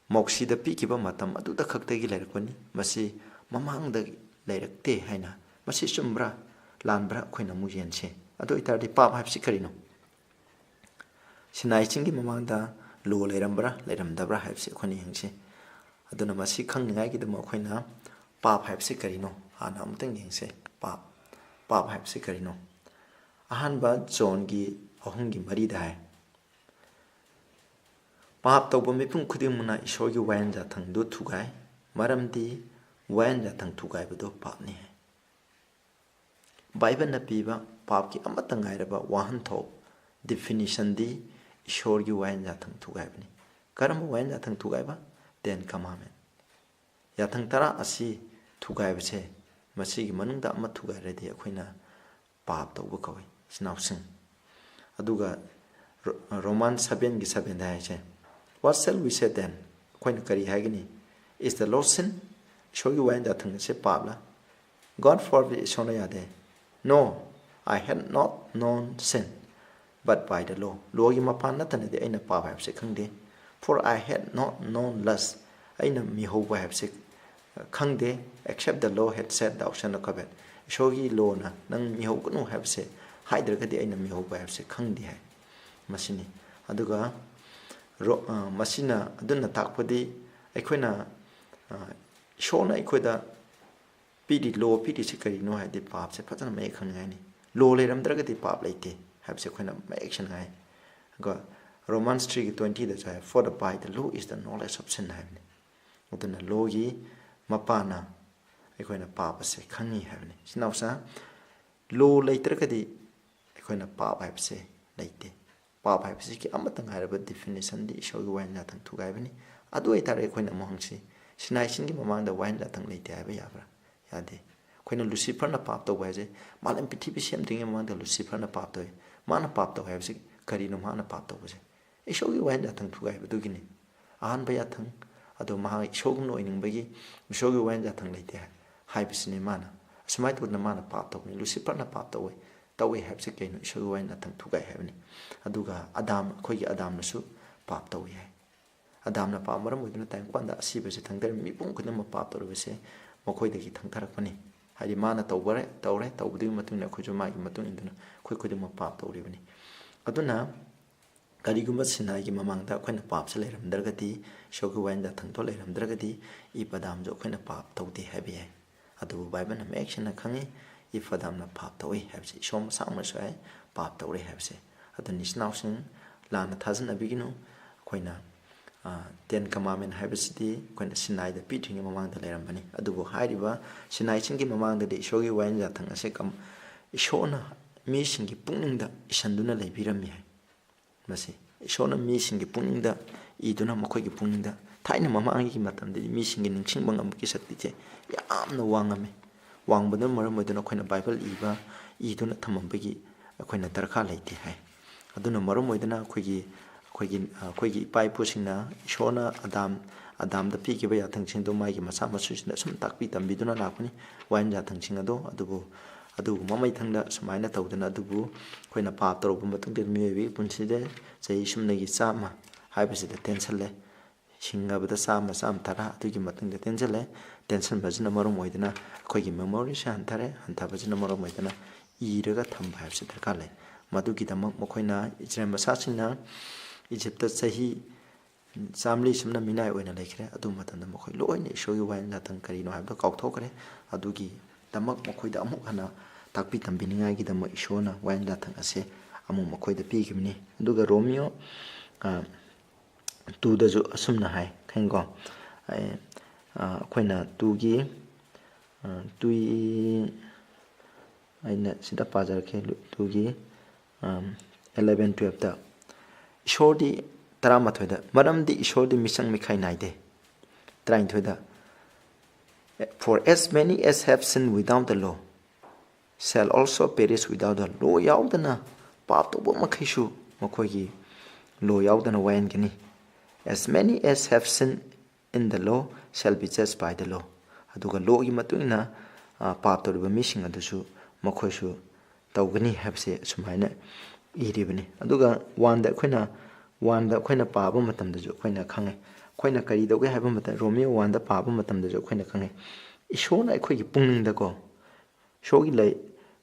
ꯃꯣꯛꯁꯤꯗ ꯄꯤꯈꯤꯕ ꯃꯇꯝ ꯑꯗꯨꯗ ꯈꯛꯇꯒꯤ ꯂꯩꯔꯛꯄꯅꯤ, ꯃꯁꯤ ꯃꯃꯥꯡꯗ ꯂꯩꯔꯛꯇꯦ" ꯍꯥꯏꯅ꯫ ꯃꯁꯤ ꯆꯨꯝꯕ꯭ꯔꯥ ꯂꯥꯟꯕ꯭ꯔꯥ ꯑꯩꯈꯣꯏꯅ ꯑꯃꯨꯛ ꯌꯦꯡꯁꯤ꯫ ꯑꯗꯨ ꯑꯣꯏꯇꯥꯔꯗꯤ ꯄꯥꯞ ꯍꯥꯏꯕꯁꯤ ꯀꯔꯤꯅꯣ? ꯁꯤꯅꯥꯏ ꯆꯤꯡꯒꯤ ꯃꯃꯥꯡꯗ ꯂꯣ ꯂꯩꯔꯝꯕ꯭ꯔꯥ ꯂꯩꯔꯝꯗꯕ꯭ꯔꯥ ꯍꯥꯏꯕꯁꯤ ꯑꯩꯈꯣꯏꯅ ꯌꯦꯡꯁꯤ꯫ ꯑꯗꯨꯅ ꯃꯁꯤ ꯈꯪꯅꯤꯡꯉꯥꯏꯒꯤꯗꯃꯛ ꯑꯩꯈꯣꯏꯅ ꯄꯥꯞ ꯍꯥꯏꯕꯁꯤ ꯀꯔꯤꯅꯣ ꯍꯥꯟꯅ ꯑꯃꯨꯛꯇꯪ ꯌꯦꯡꯁꯦ꯫ ꯄꯥꯞ, ꯄꯥꯞ ꯍꯥꯏꯕꯁꯤ ꯀꯔꯤꯅꯣ? ꯑꯍꯥꯟꯕ ꯖꯣꯟꯒꯤ ꯑꯍꯨꯝꯒꯤ ꯃꯔꯤꯗ ꯍꯥꯏ, "ꯄꯥꯞ ꯇꯧꯕ ꯃꯤꯄꯨꯝ ꯈꯨꯗꯤꯡꯃꯛꯅ ꯏꯁꯣꯔꯒꯤ ꯋꯥꯌꯦꯜ ꯌꯥꯊꯪꯗꯨ ꯊꯨꯒꯥꯏ, ꯃꯔꯝꯗꯤ ꯋꯥꯌꯦꯜ ꯌꯥꯊꯪ ꯊꯨꯒꯥꯏꯕꯗꯨ ꯄꯥꯞꯅꯤ" ꯍꯥꯏ꯫ ꯕꯥꯏꯕꯜꯅ ꯄꯤꯕ ꯄꯥꯞꯀꯤ ꯑꯃꯠꯇ ꯉꯥꯏꯔꯕ ꯋꯥꯍꯟꯊꯣꯛ, ꯗꯤꯐꯤꯅꯤꯁꯟꯗꯤ ꯏꯁꯣꯔꯒꯤ ꯋꯥꯌꯦꯜ ꯌꯥꯊꯪ ꯊꯨꯒꯥꯏꯕꯅꯤ꯫ ꯀꯔꯝꯕ ꯋꯥꯌꯦꯜ ꯌꯥꯊꯪ ꯊꯨꯒꯥꯏꯕ? ꯇꯦꯟ ꯀꯃꯥꯟꯃꯦꯟ꯫ ꯌꯥꯊꯪ ꯇꯔꯥ ꯑꯁꯤ ꯊꯨꯒꯥꯏꯕꯁꯦ, ꯃꯁꯤꯒꯤ ꯃꯅꯨꯡꯗ ꯑꯃ ꯊꯨꯒꯥꯏꯔꯗꯤ ꯑꯩꯈꯣꯏꯅ ꯄꯥꯞ ꯇꯧꯕ ꯀꯧꯏ, ꯏꯆꯤꯟ ꯏꯅꯥꯎꯁꯤꯡ꯫ ꯑꯗꯨꯒ ꯔꯣ-, ꯔꯣꯃꯥꯟ ꯁꯚꯦꯟꯒꯤ ꯁꯚꯦꯟꯗ ꯍꯥꯏꯁꯦ, "What shall we say then?" ꯑꯩꯈꯣꯏꯅ ꯀꯔꯤ ꯍꯥꯏꯒꯅꯤ? "Is the law sin?" ꯏꯁꯣꯔꯒꯤ ꯋꯥꯌꯦꯜ ꯌꯥꯊꯪ ꯑꯁꯦ ꯄꯥꯞꯂ? God forbid, ꯏꯁꯣꯔꯅ ꯌꯥꯗꯦ꯫ "No, I had not known sin, but by the law." ꯂꯣꯒꯤ ꯃꯄꯥꯟ ꯅꯠꯇꯅꯗꯤ ꯑꯩꯅ ꯄꯥꯞ ꯍꯥꯏꯕꯁꯦ ꯈꯪꯗꯦ꯫ "For I had not known lust," ꯑꯩꯅ ꯃꯤꯍꯧꯕ ꯍꯥꯏꯕꯁꯦ ꯈꯪꯗꯦ꯫ "Except the law had said, 'Thou shalt not covet.'" ꯏꯁꯣꯔꯒꯤ ꯂꯣꯅ "ꯅꯪ ꯃꯤꯍꯧꯒꯅꯨ" ꯍꯥꯏꯕꯁꯦ ꯍꯥꯏꯗ꯭ꯔꯒꯗꯤ ꯑꯩꯅ ꯃꯤꯍꯧꯕ ꯍꯥꯏꯕꯁꯦ ꯈꯪꯗꯦ ꯍꯥꯏ꯫ ꯃꯁꯤꯅꯤ꯫ ꯑꯗꯨꯒ ꯔꯣ-, ꯑ, ꯃꯁꯤꯅ ꯑꯗꯨꯅ ꯇꯥꯛꯄꯗꯤ ꯑꯩꯈꯣꯏꯅ, ꯑ, ꯏꯁꯣꯔꯅ ꯑꯩꯈꯣꯏꯗ ꯄꯤꯔꯤ, ꯂꯣ ꯄꯤꯔꯤꯁꯤ ꯀꯔꯤꯅꯣ ꯍꯥꯏꯗꯤ ꯄꯥꯞꯁꯦ ꯐꯖꯅ ꯃꯌꯦꯛ ꯈꯪꯅꯤꯡꯉꯥꯏꯅꯤ꯫ ꯂꯣ ꯂꯩꯔꯝꯗ꯭ꯔꯒꯗꯤ ꯄꯥꯞ ꯂꯩꯇꯦ ꯍꯥꯏꯕꯁꯦ ꯑꯩꯈꯣꯏꯅ ꯃꯌꯦꯛ ꯁꯦꯡꯅ ꯍꯥꯏ꯫ ꯑꯗꯨꯒ ꯔꯣꯃꯥꯟꯁ ꯊ꯭ꯔꯤꯒꯤ ꯇ꯭ꯋꯦꯟꯇꯤꯗꯁꯨ ꯍꯥꯏ, "For the, by the law is the knowledge of sin" ꯍꯥꯏꯕꯅꯤ꯫ ꯑꯗꯨꯅ ꯂꯣꯒꯤ ꯃꯄꯥꯅ ꯑꯩꯈꯣꯏꯅ ꯄꯥꯞ ꯑꯁꯦ ꯈꯪꯉꯤ ꯍꯥꯏꯕꯅꯤ꯫ ꯏꯆꯤꯟ ꯏꯅꯥꯎꯁꯥ, ꯂꯣ ꯂꯩꯇ꯭ꯔꯒꯗꯤ ꯑꯩꯈꯣꯏꯅ ꯄꯥꯞ ꯍꯥꯏꯕꯁꯦ ꯂꯩꯇꯦ꯫ ꯄꯥꯞ ꯍꯥꯏꯕꯁꯤꯒꯤ ꯑꯃꯠꯇ ꯉꯥꯏꯔꯕ ꯗꯤꯐꯤꯅꯤꯁꯟꯗꯤ ꯏꯁꯣꯔꯒꯤ ꯋꯥꯌꯦꯜ ꯌꯥꯊꯪ ꯊꯨꯒꯥꯏꯕꯅꯤ꯫ ꯑꯗꯨ ꯑꯣꯏꯇꯥꯔꯗꯤ ꯑꯩꯈꯣꯏꯅ ꯑꯃꯨꯛ ꯍꯪꯁꯤ, ꯁꯤꯅꯥꯏ ꯁꯤꯟꯒꯤ ꯃꯃꯥꯡꯗ ꯋꯥꯌꯦꯜ ꯌꯥꯊꯪ ꯂꯩꯇꯦ ꯍꯥꯏꯕ ꯌꯥꯕ꯭ꯔꯥ? ꯌꯥꯗꯦ꯫ ꯑꯩꯈꯣꯏꯅ ꯂꯨꯁꯤꯐꯔꯅ ꯄꯥꯞ ꯇꯧꯕ ꯍꯥꯏꯁꯦ, ꯃꯥꯂꯦꯝ ꯄ꯭ꯔꯤꯊꯤꯕꯤ ꯁꯦꯝꯗ꯭ꯔꯤꯉꯩ ꯃꯃꯥꯡꯗ ꯂꯨꯁꯤꯐꯔꯅ ꯄꯥꯞ ꯇꯧꯏ꯫ ꯃꯥꯅ ꯄꯥꯞ ꯇꯧ ꯍꯥꯏꯕꯁꯤ ꯀꯔꯤꯅꯣ ꯃꯥꯅ ꯄꯥꯞ ꯇꯧꯕꯁꯦ? ꯏꯁꯣꯔꯒꯤ ꯋꯥꯌꯦꯜ ꯌꯥꯊꯪ ꯊꯨꯒꯥꯏꯕꯗꯨꯒꯤꯅꯤ꯫ ꯑꯍꯥꯟꯕ ꯌꯥꯊꯪ ꯑꯗꯣ ꯃꯍꯥꯛ ꯏꯁꯣꯔꯒꯨꯝꯅ ꯑꯣꯏꯅꯤꯡꯕꯒꯤ ꯏꯁꯣꯔꯒꯤ ꯋꯥꯌꯦꯜ ꯌꯥꯊꯪ ꯂꯩꯇꯦ ꯍꯥꯏ-, ꯍꯥꯏꯕꯁꯤꯅꯤ ꯃꯥꯅ꯫ ꯑꯁꯨꯃꯥꯏꯅ ꯇꯧꯗꯅ ꯃꯥꯅ ꯄꯥꯞ ꯇꯧꯕꯅꯤ, ꯂꯨꯁꯤꯐꯔꯅ ꯄꯥꯞ ꯇꯧꯋꯦ, ꯇꯧꯋꯦ ꯍꯥꯏꯕꯁꯤ ꯀꯩꯅꯣ? ꯏꯁꯣꯔꯒꯤ ꯋꯥꯌꯦꯜ ꯌꯥꯊꯪ ꯊꯨꯒꯥꯏ ꯍꯥꯏꯕꯅꯤ꯫ ꯑꯗꯨꯒ ꯑꯗꯥꯝ, ꯑꯩꯈꯣꯏꯒꯤ ꯑꯗꯥꯝꯅꯁꯨ ꯄꯥꯞ ꯇꯧꯏ ꯍꯥꯏ꯫ ꯑꯗꯥꯝꯅ ꯄꯥꯞ ꯃꯔꯝ ꯑꯣꯏꯗꯨꯅ ꯇꯥꯏꯕꯪꯄꯥꯟꯗ ꯑꯁꯤꯕꯁꯦ ꯊꯥꯡꯊꯔꯝꯃꯤ, ꯃꯤꯄꯨꯝ ꯈꯨꯗꯤꯡꯃꯛ ꯄꯥꯞ ꯇꯧꯔꯤꯕꯁꯦ ꯃꯈꯣꯏꯗꯒꯤ ꯊꯥꯡꯊꯔꯛꯄꯅꯤ꯫ ꯍꯥꯏꯗꯤ ꯃꯥꯅ ꯇꯧꯕꯔꯦ, ꯇꯧꯔꯦ, ꯇꯧꯕꯗꯨꯒꯤ ꯃꯇꯨꯡ ꯏꯟꯅ ꯑꯩꯈꯣꯏꯁꯨ ꯃꯥꯒꯤ ꯃꯇꯨꯡ ꯏꯟꯗꯨꯅ ꯑꯩꯈꯣꯏ ꯈꯨꯗꯤꯡꯃꯛ ꯄꯥꯞ ꯇꯧꯔꯤꯕꯅꯤ꯫ ꯑꯗꯨꯅ ꯀꯔꯤꯒꯨꯝꯕ ꯁꯤꯅꯥꯏꯒꯤ ꯃꯃꯥꯡꯗ ꯑꯩꯈꯣꯏꯅ ꯄꯥꯞꯁꯦ ꯂꯩꯔꯝꯗ꯭ꯔꯒꯗꯤ, ꯏꯁꯣꯔꯒꯤ ꯋꯥꯌꯦꯜ ꯌꯥꯊꯪꯗꯣ ꯂꯩꯔꯝꯗ꯭ꯔꯒꯗꯤ, ꯏꯞ ꯑꯗꯥꯝꯁꯨ ꯑꯩꯈꯣꯏꯅ ꯄꯥꯞ ꯇꯧꯗꯦ ꯍꯥꯏꯕ ꯌꯥꯏ꯫ ꯑꯗꯨꯕꯨ ꯕꯥꯏꯕꯜꯅ ꯃꯌꯦꯛ ꯁꯦꯡꯅ ꯈꯪꯉꯤ, ꯏꯞ ꯑꯗꯥꯝꯅ ꯄꯥꯞ ꯇꯧꯏ ꯍꯥꯏꯕꯁꯦ꯫ ꯏꯁꯣꯔ ꯃꯁꯥꯃꯛꯅꯁꯨ ꯍꯥꯏ, ꯄꯥꯞ ꯇꯧꯔꯦ ꯍꯥꯏꯕꯁꯦ꯫ ꯑꯗꯨꯅ ꯏꯆꯤꯟ ꯏꯅꯥꯎꯁꯤꯡ, ꯂꯥꯟꯅ ꯊꯥꯖꯅꯕꯤꯒꯤꯅꯨ꯫ ꯑꯩꯈꯣꯏꯅ, ꯑ, Ten Commandment ꯍꯥꯏꯕꯁꯤꯗꯤ ꯑꯩꯈꯣꯏꯅ ꯁꯤꯅꯥꯏꯗ ꯄꯤꯗ꯭ꯔꯤꯉꯩ ꯃꯃꯥꯡꯗ ꯂꯩꯔꯝꯕꯅꯤ꯫ ꯑꯗꯨꯕꯨ ꯍꯥꯏꯔꯤꯕ ꯁꯤꯅꯥꯏ ꯆꯤꯡꯒꯤ ꯃꯃꯥꯡꯗꯗꯤ ꯏꯁꯣꯔꯒꯤ ꯋꯥꯌꯦꯜ ꯌꯥꯊꯪ ꯑꯁꯦ ꯀꯝ-, ꯏꯁꯣꯔꯅ ꯃꯤꯁꯤꯡꯒꯤ ꯄꯨꯛꯅꯤꯡꯗ ꯏꯁꯟꯗꯨꯅ ꯂꯩꯕꯤꯔꯝꯃꯤ ꯍꯥꯏ꯫ ꯃꯁꯤ ꯏꯁꯣꯔꯅ ꯃꯤꯁꯤꯡꯒꯤ ꯄꯨꯛꯅꯤꯡꯗ ꯏꯗꯨꯅ, ꯃꯈꯣꯏꯒꯤ ꯄꯨꯛꯅꯤꯡꯗ, ꯊꯥꯏꯅ ꯃꯃꯥꯡꯒꯤ ꯃꯇꯝꯗꯗꯤ ꯃꯤꯁꯤꯡꯒꯤ ꯅꯤꯡꯁꯤꯡꯕ ꯉꯝꯕꯒꯤ ꯁꯛꯇꯤꯁꯦ ꯌꯥꯝꯅ ꯋꯥꯡꯉꯝꯃꯤ꯫ ꯋꯥꯡꯕꯅ ꯃꯔꯝ ꯑꯣꯏꯗꯨꯅ ꯑꯩꯈꯣꯏꯅ ꯕꯥꯏꯕꯜ ꯏꯕ, ꯏꯗꯨꯅ ꯊꯝꯃꯝꯕꯒꯤ ꯑꯩꯈꯣꯏꯅ ꯗꯔꯀꯥꯔ ꯂꯩꯇꯦ ꯍꯥꯏ꯫ ꯑꯗꯨꯅ ꯃꯔꯝ ꯑꯣꯏꯗꯨꯅ ꯑꯩꯈꯣꯏꯒꯤ, ꯑꯩꯈꯣꯏꯒꯤ, ꯑꯩꯈꯣꯏꯒꯤ ꯏꯄꯥ ꯏꯄꯨꯁꯤꯡꯅ ꯏꯁꯣꯔꯅ ꯑꯗꯥꯝ, ꯑꯗꯥꯝꯗ ꯄꯤꯈꯤꯕ ꯌꯥꯊꯪꯁꯤꯡꯗꯣ ꯃꯥꯒꯤ ꯃꯆꯥ ꯃꯁꯨꯁꯤꯡꯗ ꯁꯨꯝ ꯇꯥꯛꯄꯤ ꯇꯝꯕꯤꯗꯨꯅ ꯂꯥꯛꯄꯅꯤ, ꯋꯥꯌꯦꯜ ꯌꯥꯊꯪꯁꯤꯡ ꯑꯗꯣ꯫ ꯑꯗꯨꯕꯨ ꯑꯗꯨꯒꯨꯝꯕ ꯃꯩꯊꯪꯗ ꯁꯨꯃꯥꯏꯅ ꯇꯧꯗꯅ, ꯑꯗꯨꯕꯨ ꯑꯩꯈꯣꯏꯅ ꯄꯥꯞ ꯇꯧꯔꯨꯕ ꯃꯇꯨꯡꯗ ꯃꯤꯑꯣꯏꯕꯒꯤ ꯄꯨꯟꯁꯤꯗ ꯆꯍꯤ ꯁꯨꯝꯅꯒꯤ ꯆꯥꯝꯃ ꯍꯥꯏꯕꯁꯤꯗ ꯇꯦꯟꯁꯜꯂꯦ꯫ ꯍꯤꯡꯉꯕꯗ ꯆꯥꯝꯃ, ꯆꯥꯝꯃ ꯇꯔꯥ ꯑꯗꯨꯒꯤ ꯃꯇꯨꯡꯗ ꯇꯦꯟꯁꯜꯂꯦ꯫ ꯇꯦꯟꯁꯟꯕꯁꯤꯅ ꯃꯔꯝ ꯑꯣꯏꯗꯨꯅ ꯑꯩꯈꯣꯏꯒꯤ memoryꯁꯦ ꯍꯟꯊꯔꯦ, ꯍꯟꯊꯕꯁꯤꯅ ꯃꯔꯝ ꯑꯣꯏꯗꯨꯅ ꯏꯔꯒ ꯊꯝꯕ ꯍꯥꯏꯕꯁꯤ ꯗꯔꯀꯥꯔ ꯂꯩ꯫ ꯃꯗꯨꯒꯤꯗꯃꯛ ꯃꯈꯣꯏꯅ, ꯏꯖꯔꯦꯜ ꯃꯆꯥꯁꯤꯡꯅ ꯏꯖꯤꯞꯇ ꯆꯍꯤ ꯆꯥꯝꯃꯔꯤ ꯁꯨꯝꯅ ꯃꯤꯅꯥꯏ ꯑꯣꯏꯅ ꯂꯩꯈ꯭ꯔꯦ꯫ ꯑꯗꯨ ꯃꯇꯝꯗ ꯃꯈꯣꯏ ꯂꯣꯏꯅ ꯏꯁꯣꯔꯒꯤ ꯋꯥꯌꯦꯜ ꯌꯥꯊꯪ ꯀꯔꯤꯅꯣ ꯍꯥꯏꯕꯗꯨ ꯀꯥꯎꯊꯣꯛꯈ꯭ꯔꯦ꯫ ꯑꯗꯨꯒꯤꯗꯃꯛ ꯃꯈꯣꯏꯗ ꯑꯃꯨꯛ ꯍꯟꯅ ꯇꯥꯛꯄꯤ ꯇꯝꯕꯤꯅꯤꯡꯉꯥꯏꯒꯤꯗꯃꯛ ꯏꯁꯣꯔꯅ ꯋꯥꯌꯦꯜ ꯌꯥꯊꯪ ꯑꯁꯦ ꯑꯃꯨꯛ ꯃꯈꯣꯏꯗ ꯄꯤꯈꯤꯕꯅꯤ꯫ ꯑꯗꯨꯒ ꯔꯣꯃꯤꯌꯣ, ꯑ, twoꯗꯁꯨ ꯑꯁꯨꯝꯅ ꯍꯥꯏ, ꯈꯪꯉꯤꯀꯣ? ꯑꯩ, ꯑ, ꯑꯩꯈꯣꯏꯅ twoꯒꯤ, ꯑ, twoꯒꯤ, ꯑꯩꯅ ꯁꯤꯗ ꯄꯥꯖꯔꯛꯀꯦ, twoꯒꯤ, ꯑꯝ, eleven, twelveꯇ꯫ ꯏꯁꯣꯔꯗꯤ, ꯇꯔꯥꯃꯥꯊꯣꯏꯗ, "ꯃꯔꯝꯗꯤ ꯏꯁꯣꯔꯗꯤ ꯃꯤꯆꯪ ꯃꯤꯈꯥꯏ ꯅꯥꯏꯗꯦ"꯫ ꯇꯔꯥꯅꯤꯊꯣꯏꯗ, "For as many as have sinned without the law shall also perish without the law"꯫ Law ꯌꯥꯎꯗꯅ ꯄꯥꯞ ꯇꯧꯕ ꯃꯈꯩꯁꯨ ꯃꯈꯣꯏꯒꯤ law ꯌꯥꯎꯗꯅ ꯋꯥꯌꯦꯟꯒꯅꯤ꯫ "As many as have sinned in the law shall be judged by the law"꯫ ꯑꯗꯨꯒ lawꯒꯤ ꯃꯇꯨꯡ ꯏꯟꯅ, ꯑ, ꯄꯥꯞ ꯇꯧꯔꯤꯕ ꯃꯤꯁꯤꯡ ꯑꯗꯨꯁꯨ ꯃꯈꯣꯏꯁꯨ ꯇꯧꯒꯅꯤ ꯍꯥꯏꯕꯁꯦ ꯑꯁꯨꯃꯥꯏꯅ ꯏꯔꯤꯕꯅꯤ꯫ ꯑꯗꯨꯒ oneꯗ ꯑꯩꯈꯣꯏꯅ, oneꯗ ꯑꯩꯈꯣꯏꯅ ꯄꯥꯕ ꯃꯇꯝꯗꯁꯨ ꯑꯩꯈꯣꯏꯅ ꯈꯪꯉꯦ꯫ ꯑꯩꯈꯣꯏꯅ ꯀꯔꯤ ꯇꯧꯒꯦ ꯍꯥꯏꯕ ꯃꯇꯝꯗ, ꯔꯣꯃꯤꯌꯣ oneꯗ ꯄꯥꯕ ꯃꯇꯝꯗꯁꯨ ꯑꯩꯈꯣꯏꯅ ꯈꯪꯉꯦ, ꯏꯁꯣꯔꯅ ꯑꯩꯈꯣꯏꯒꯤ ꯄꯨꯛꯅꯤꯡꯗꯀꯣ, ꯏꯁꯣꯔꯒꯤ ꯂꯩ,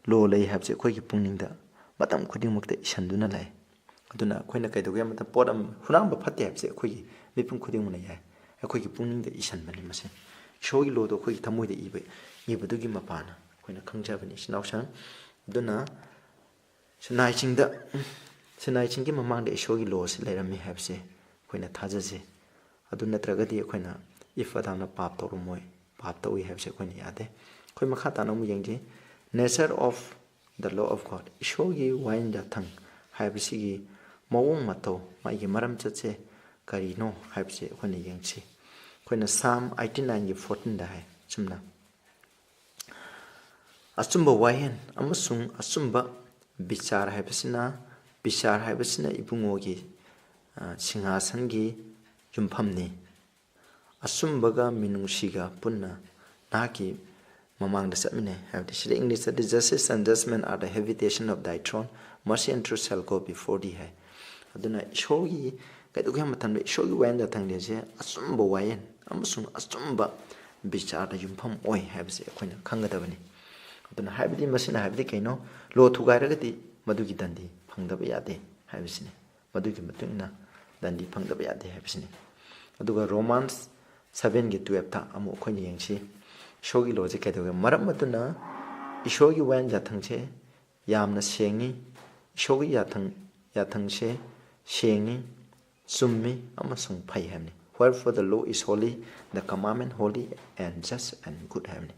law ꯂꯩ ꯍꯥꯏꯕꯁꯦ ꯑꯩꯈꯣꯏꯒꯤ ꯄꯨꯛꯅꯤꯡꯗ ꯃꯇꯝ ꯈꯨꯗꯤꯡꯃꯛꯇ ꯏꯁꯟꯗꯨꯅ ꯂꯩ꯫ ꯑꯗꯨꯅ ꯑꯩꯈꯣꯏꯅ ꯀꯩꯗꯧꯒꯦ ꯍꯥꯏꯕ ꯃꯇꯝꯗ ꯄꯣꯠ ꯑꯃ ꯍꯨꯔꯥꯟꯕ ꯐꯠꯇꯦ ꯍꯥꯏꯕꯁꯦ ꯑꯩꯈꯣꯏꯒꯤ ꯃꯤꯄꯨꯝ ꯈꯨꯗꯤꯡꯃꯛꯅ ꯌꯥꯏ꯫ ꯑꯩꯈꯣꯏꯒꯤ ꯄꯨꯛꯅꯤꯡꯗ ꯏꯁꯟꯕꯅꯤ ꯃꯁꯤ꯫ ꯏꯁꯣꯔꯒꯤ ꯂꯣꯗꯣ ꯑꯩꯈꯣꯏꯒꯤ ꯊꯃꯣꯏꯗ ꯏꯕ, ꯏꯕꯗꯨꯒꯤ ꯃꯄꯥꯟꯅ ꯑꯩꯈꯣꯏꯅ ꯈꯪꯖꯕꯅꯤ, ꯏꯆꯤꯟ ꯏꯅꯥꯎꯁꯤꯡ꯫ ꯑꯗꯨꯅ ꯁꯤꯅꯥꯏ ꯆꯤꯡꯗ, ꯁꯤꯅꯥꯏ ꯆꯤꯡꯒꯤ ꯃꯃꯥꯡꯗ ꯏꯁꯣꯔꯒꯤ ꯂꯣ ꯑꯁꯤ ꯂꯩꯔꯝꯃꯤ ꯍꯥꯏꯕꯁꯦ ꯑꯩꯈꯣꯏꯅ ꯊꯥꯖꯁꯤ꯫ ꯑꯗꯨ ꯅꯠꯇ꯭ꯔꯒꯗꯤ ꯑꯩꯈꯣꯏꯅ ꯏꯐ ꯑꯗꯥꯝꯅ ꯄꯥꯞ ꯇꯧꯔꯝꯃꯣꯏ, ꯄꯥꯞ ꯇꯧꯏ ꯍꯥꯏꯕꯁꯦ ꯑꯩꯈꯣꯏꯅ ꯌꯥꯗꯦ꯫ ꯑꯩꯈꯣꯏ ꯃꯈꯥ ꯇꯥꯅ ꯑꯃꯨꯛ ꯌꯦꯡꯁꯤ꯫ Nature of the law of God, ꯏꯁꯣꯔꯒꯤ ꯋꯥꯌꯦꯟ ꯌꯥꯊꯪ ꯍꯥꯏꯕꯁꯤꯒꯤ ꯃꯑꯣꯡ ꯃꯇꯧ, ꯃꯥꯒꯤ ꯃꯔꯝ ꯆꯠꯁꯦ ꯀꯔꯤꯅꯣ ꯍꯥꯏꯕꯁꯦ ꯑꯩꯈꯣꯏꯅ ꯌꯦꯡꯁꯤ꯫ ꯑꯩꯈꯣꯏꯅ Psalm eighty nineꯒꯤ fourteenꯗ ꯍꯥꯏ ꯁꯨꯝꯅ, "ꯑꯆꯨꯝꯕ ꯋꯥꯌꯦꯟ ꯑꯃꯁꯨꯡ ꯑꯆꯨꯝꯕ ꯕꯤꯆꯥꯔ ꯍꯥꯏꯕꯁꯤꯅ, ꯕꯤꯆꯥꯔ ꯍꯥꯏꯕꯁꯤꯅ ꯏꯕꯨꯡꯉꯣꯒꯤ, ꯑ, ꯁꯤꯡꯍꯥꯁꯟꯒꯤ ꯌꯨꯝꯐꯝꯅꯤ꯫ ꯑꯆꯨꯝꯕꯒ ꯃꯤꯅꯨꯡꯁꯤꯒ ꯄꯨꯟꯅ ꯅꯍꯥꯛꯀꯤ ꯃꯃꯥꯡꯗ ꯆꯠꯃꯤꯟꯅꯩ" ꯍꯥꯏꯕꯗꯤ ꯁꯤꯗ ꯏꯪꯂꯤꯁꯇꯗꯤ "Justice and judgment are the habitation of thy throne, mercy and truth shall go before thee" ꯍꯥꯏ꯫ ꯑꯗꯨꯅ ꯏꯁꯣꯔꯒꯤ ꯀꯩꯗꯧꯒꯦ ꯍꯥꯏꯕ ꯃꯇꯝꯗ ꯏꯁꯣꯔꯒꯤ ꯋꯥꯌꯦꯟ ꯌꯥꯊꯪꯗꯤ ꯑꯁꯦ ꯑꯆꯨꯝꯕ ꯋꯥꯌꯦꯟ ꯑꯃꯁꯨꯡ ꯑꯆꯨꯝꯕ ꯕꯤꯆꯥꯔꯗ ꯌꯨꯝꯐꯝ ꯑꯣꯏ ꯍꯥꯏꯕꯁꯦ ꯑꯩꯈꯣꯏꯅ ꯈꯪꯒꯗꯕꯅꯤ꯫ ꯑꯗꯨꯅ ꯍꯥꯏꯕꯗꯤ, ꯃꯁꯤꯅ ꯍꯥꯏꯕꯗꯤ ꯀꯩꯅꯣ? ꯂꯣ ꯊꯨꯒꯥꯏꯔꯒꯗꯤ ꯃꯗꯨꯒꯤ ꯗꯟꯗꯤ ꯐꯪꯗꯕ ꯌꯥꯗꯦ ꯍꯥꯏꯕꯁꯤꯅꯤ꯫ ꯃꯗꯨꯒꯤ ꯃꯇꯨꯡ ꯏꯟꯅ ꯗꯟꯗꯤ ꯐꯪꯗꯕ ꯌꯥꯗꯦ ꯍꯥꯏꯕꯁꯤꯅꯤ꯫ ꯑꯗꯨꯒ Romans sevenꯒꯤ twelveꯇ ꯑꯃꯨꯛ ꯑꯩꯈꯣꯏꯅ ꯌꯦꯡꯁꯤ꯫ ꯏꯁꯣꯔꯒꯤ ꯂꯣꯁꯦ ꯀꯩꯗꯧꯒꯦ? "ꯃꯔꯝ ꯑꯗꯨꯅ ꯏꯁꯣꯔꯒꯤ ꯋꯥꯌꯦꯟ ꯌꯥꯊꯪꯁꯦ ꯌꯥꯝꯅ ꯁꯦꯡꯉꯤ꯫ ꯏꯁꯣꯔꯒꯤ ꯌꯥꯊꯪ, ꯌꯥꯊꯪꯁꯦ ꯁꯦꯡꯉꯤ, ꯆꯨꯝꯃꯤ ꯑꯃꯁꯨꯡ ꯐꯩ" ꯍꯥꯏꯕꯅꯤ꯫ "Wherefore the law is holy, the commandment holy and just and good" ꯍꯥꯏꯕꯅꯤ꯫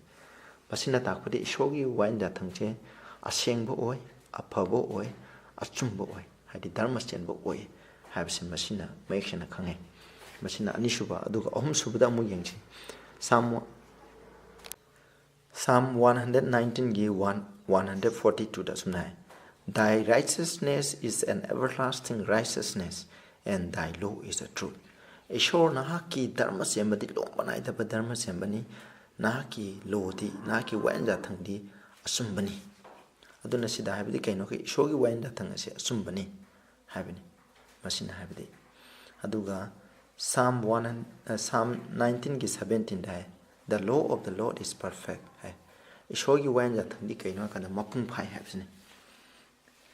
ꯃꯁꯤꯅ ꯇꯥꯛꯄꯗꯤ ꯏꯁꯣꯔꯒꯤ ꯋꯥꯌꯦꯟ ꯌꯥꯊꯪꯁꯦ ꯑꯁꯦꯡꯕ ꯑꯣꯏ, ꯑꯐꯕ ꯑꯣꯏ, ꯑꯆꯨꯝꯕ ꯑꯣꯏ, ꯍꯥꯏꯗꯤ ꯙꯔꯃ ꯆꯦꯟꯕ ꯑꯣꯏ ꯍꯥꯏꯕꯁꯤ ꯃꯁꯤꯅ ꯃꯌꯦꯛ ꯁꯦꯡꯅ ꯈꯪꯉꯦ꯫ ꯃꯁꯤꯅ ꯑꯅꯤꯁꯨꯕ꯫ ꯑꯗꯨꯒ ꯑꯍꯨꯝꯁꯨꯕꯗ ꯑꯃꯨꯛ ꯌꯦꯡꯁꯤ꯫ Psalm Psalm one hundred nineteenꯒꯤ one, one hundred forty twoꯗ ꯑꯁꯨꯝꯅ ꯍꯥꯏ, "Thy righteousness is an everlasting righteousness, and thy law is the truth." ꯏꯁꯣꯔ, ꯅꯍꯥꯛꯀꯤ ꯙꯔꯃ ꯆꯦꯟꯕꯗꯤ ꯂꯣꯝꯕ ꯅꯥꯏꯗꯕ ꯙꯔꯃ ꯆꯦꯟꯕꯅꯤ, ꯅꯍꯥꯛꯀꯤ ꯂꯣꯗꯤ, ꯅꯍꯥꯛꯀꯤ ꯋꯥꯌꯦꯟ ꯌꯥꯊꯪꯗꯤ ꯑꯆꯨꯝꯕꯅꯤ꯫ ꯑꯗꯨꯅ ꯁꯤꯗ ꯍꯥꯏꯕꯗꯤ ꯀꯩꯅꯣ? ꯏꯁꯣꯔꯒꯤ ꯋꯥꯌꯦꯟ ꯌꯥꯊꯪ ꯑꯁꯤ ꯑꯆꯨꯝꯕꯅꯤ ꯍꯥꯏꯕꯅꯤ, ꯃꯁꯤꯅ ꯍꯥꯏꯕꯗꯤ꯫ ꯑꯗꯨꯒ Psalm one, ꯑ, Psalm nineteenꯒꯤ seventeenꯗ high, "The law of the Lord is perfect" ꯍꯥꯏ꯫ ꯏꯁꯣꯔꯒꯤ ꯋꯥꯌꯦꯟ ꯌꯥꯊꯪꯗꯤ ꯀꯩꯅꯣ ꯍꯥꯏ ꯀꯥꯟꯗ ꯃꯄꯨꯡ ꯐꯥꯏ ꯍꯥꯏꯕꯁꯤꯅꯤ꯫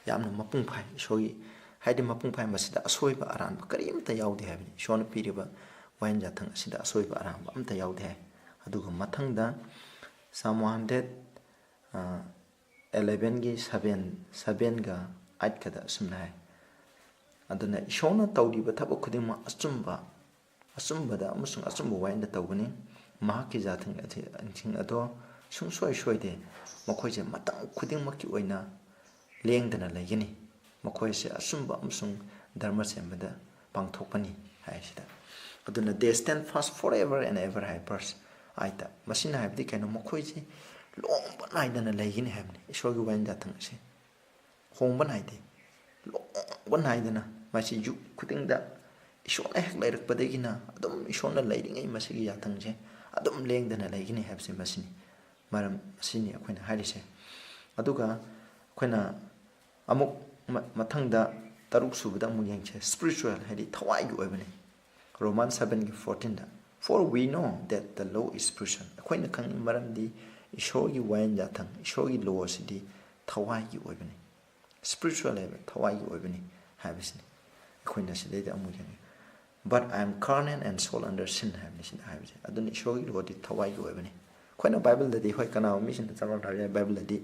ꯌꯥꯝꯅ ꯃꯄꯨꯡ ꯐꯥꯏ꯫ ꯏꯁꯣꯔꯒꯤ, ꯍꯥꯏꯗꯤ ꯃꯄꯨꯡ ꯐꯥꯏ, ꯃꯁꯤꯗ ꯑꯁꯣꯏꯕ ꯑꯔꯥꯟꯕ ꯀꯔꯤꯝꯇ ꯌꯥꯎꯗꯦ ꯍꯥꯏꯕꯅꯤ꯫ ꯏꯁꯣꯔꯅ ꯄꯤꯔꯤꯕ ꯋꯥꯌꯦꯟ ꯌꯥꯊꯪ ꯑꯁꯤꯗ ꯑꯁꯣꯏꯕ ꯑꯔꯥꯟꯕ ꯑꯝꯇ ꯌꯥꯎꯗꯦ ꯍꯥꯏ꯫ ꯑꯗꯨꯒ ꯃꯊꯪꯗ Psalm one hundred elevenꯒꯤ seven, sevenꯒ eightꯀꯗ ꯑꯁꯨꯝꯅ ꯍꯥꯏ: "ꯑꯗꯨꯅ ꯏꯁꯣꯔꯅ ꯇꯧꯔꯤꯕ ꯊꯕꯛ ꯈꯨꯗꯤꯡꯃꯛ ꯑꯆꯨꯝꯕ, ꯑꯆꯨꯝꯕꯗ ꯑꯃꯁꯨꯡ ꯑꯆꯨꯝꯕ ꯋꯥꯌꯦꯜꯗ ꯇꯧꯒꯅꯤ꯫ ꯃꯍꯥꯛꯀꯤ ꯌꯥꯊꯪ ꯑꯗꯣ ꯁꯨꯡꯁꯣꯏ ꯁꯣꯏꯗꯦ꯫ ꯃꯈꯣꯏꯁꯦ ꯃꯇꯝ ꯈꯨꯗꯤꯡꯃꯛꯀꯤ ꯑꯣꯏꯅ ꯂꯦꯡꯗꯅ ꯂꯩꯒꯅꯤ꯫ ꯃꯈꯣꯏꯁꯦ ꯑꯆꯨꯝꯕ ꯑꯃꯁꯨꯡ ꯙꯔꯃ ꯆꯦꯟꯕꯗ ꯄꯥꯡꯊꯣꯛꯄꯅꯤ" ꯍꯥꯏꯁꯤꯗ꯫ ꯑꯗꯨꯅ "They stand fast forever and ever" high verse eightꯇ꯫ ꯃꯁꯤꯅ ꯍꯥꯏꯕꯗꯤ ꯀꯩꯅꯣ? ꯃꯈꯣꯏꯁꯤ ꯂꯣꯡꯕ ꯅꯥꯏꯗꯅ ꯂꯩꯒꯅꯤ ꯍꯥꯏꯕꯅꯤ꯫ ꯏꯁꯣꯔꯒꯤ ꯋꯥꯌꯦꯟ ꯌꯥꯊꯪ ꯑꯁꯤ ꯍꯣꯡꯕ ꯅꯥꯏꯗꯦ꯫ ꯂꯣꯡꯕ ꯅꯥꯏꯗꯅ ꯃꯁꯤ ꯌꯨꯒ ꯈꯨꯗꯤꯡꯗ ꯏꯁꯣꯔꯅ ꯍꯦꯛ ꯂꯩꯔꯛꯄꯗꯒꯤꯅ ꯑꯗꯨꯝ ꯏꯁꯣꯔꯅ ꯂꯩꯔꯤꯉꯩ ꯃꯁꯤꯒꯤ ꯌꯥꯊꯪꯁꯦ ꯑꯗꯨꯝ ꯂꯦꯡꯗꯅ ꯂꯩꯒꯅꯤ ꯍꯥꯏꯕꯁꯦ ꯃꯁꯤꯅꯤ꯫ ꯃꯔꯝ ꯑꯁꯤꯅꯤ ꯑꯩꯈꯣꯏꯅ ꯍꯥꯏꯔꯤꯁꯦ꯫ ꯑꯗꯨꯒ ꯑꯩꯈꯣꯏꯅ ꯑꯃꯨꯛ ꯃ-, ꯃꯊꯪꯗ ꯇꯔꯨꯛ ꯁꯨꯕꯗ ꯑꯃꯨꯛ ꯌꯦꯡꯁꯦ꯫ Spiritual ꯍꯥꯏꯗꯤ ꯊꯋꯥꯏꯒꯤ ꯑꯣꯏꯕꯅꯤ꯫ Romans sevenꯒꯤ fourteenꯗ, "For we know that the law is spiritual." ꯑꯩꯈꯣꯏꯅ ꯈꯪꯉꯤ ꯃꯔꯝꯗꯤ ꯏꯁꯣꯔꯒꯤ ꯋꯥꯌꯦꯟ ꯌꯥꯊꯪ, ꯏꯁꯣꯔꯒꯤ law ꯑꯁꯤꯗꯤ ꯊꯋꯥꯏꯒꯤ ꯑꯣꯏꯕꯅꯤ꯫ Spiritual ꯍꯥꯏꯕ ꯊꯋꯥꯏꯒꯤ ꯑꯣꯏꯕꯅꯤ ꯍꯥꯏꯕꯁꯤꯅꯤ꯫ ꯑꯩꯈꯣꯏꯅ ꯁꯤꯗꯩꯗ ꯑꯃꯨꯛ ꯌꯦꯡꯉꯤ, "But I am carnal and sold under sin" ꯍꯥꯏꯕꯅꯤ ꯁꯤꯗ ꯍꯥꯏꯕꯁꯦ꯫ ꯑꯗꯨꯅ ꯏꯁꯣꯔꯒꯤ lawꯗꯤ ꯊꯋꯥꯏꯒꯤ ꯑꯣꯏꯕꯅꯤ꯫ ꯑꯩꯈꯣꯏꯅ Bibleꯗꯗꯤ, ꯍꯣꯏ, ꯀꯅꯥꯒꯨꯝꯕ ꯃꯤꯁꯤꯡꯅ ꯆꯃꯝꯅꯕ ꯌꯥꯏ, Bibleꯗꯗꯤ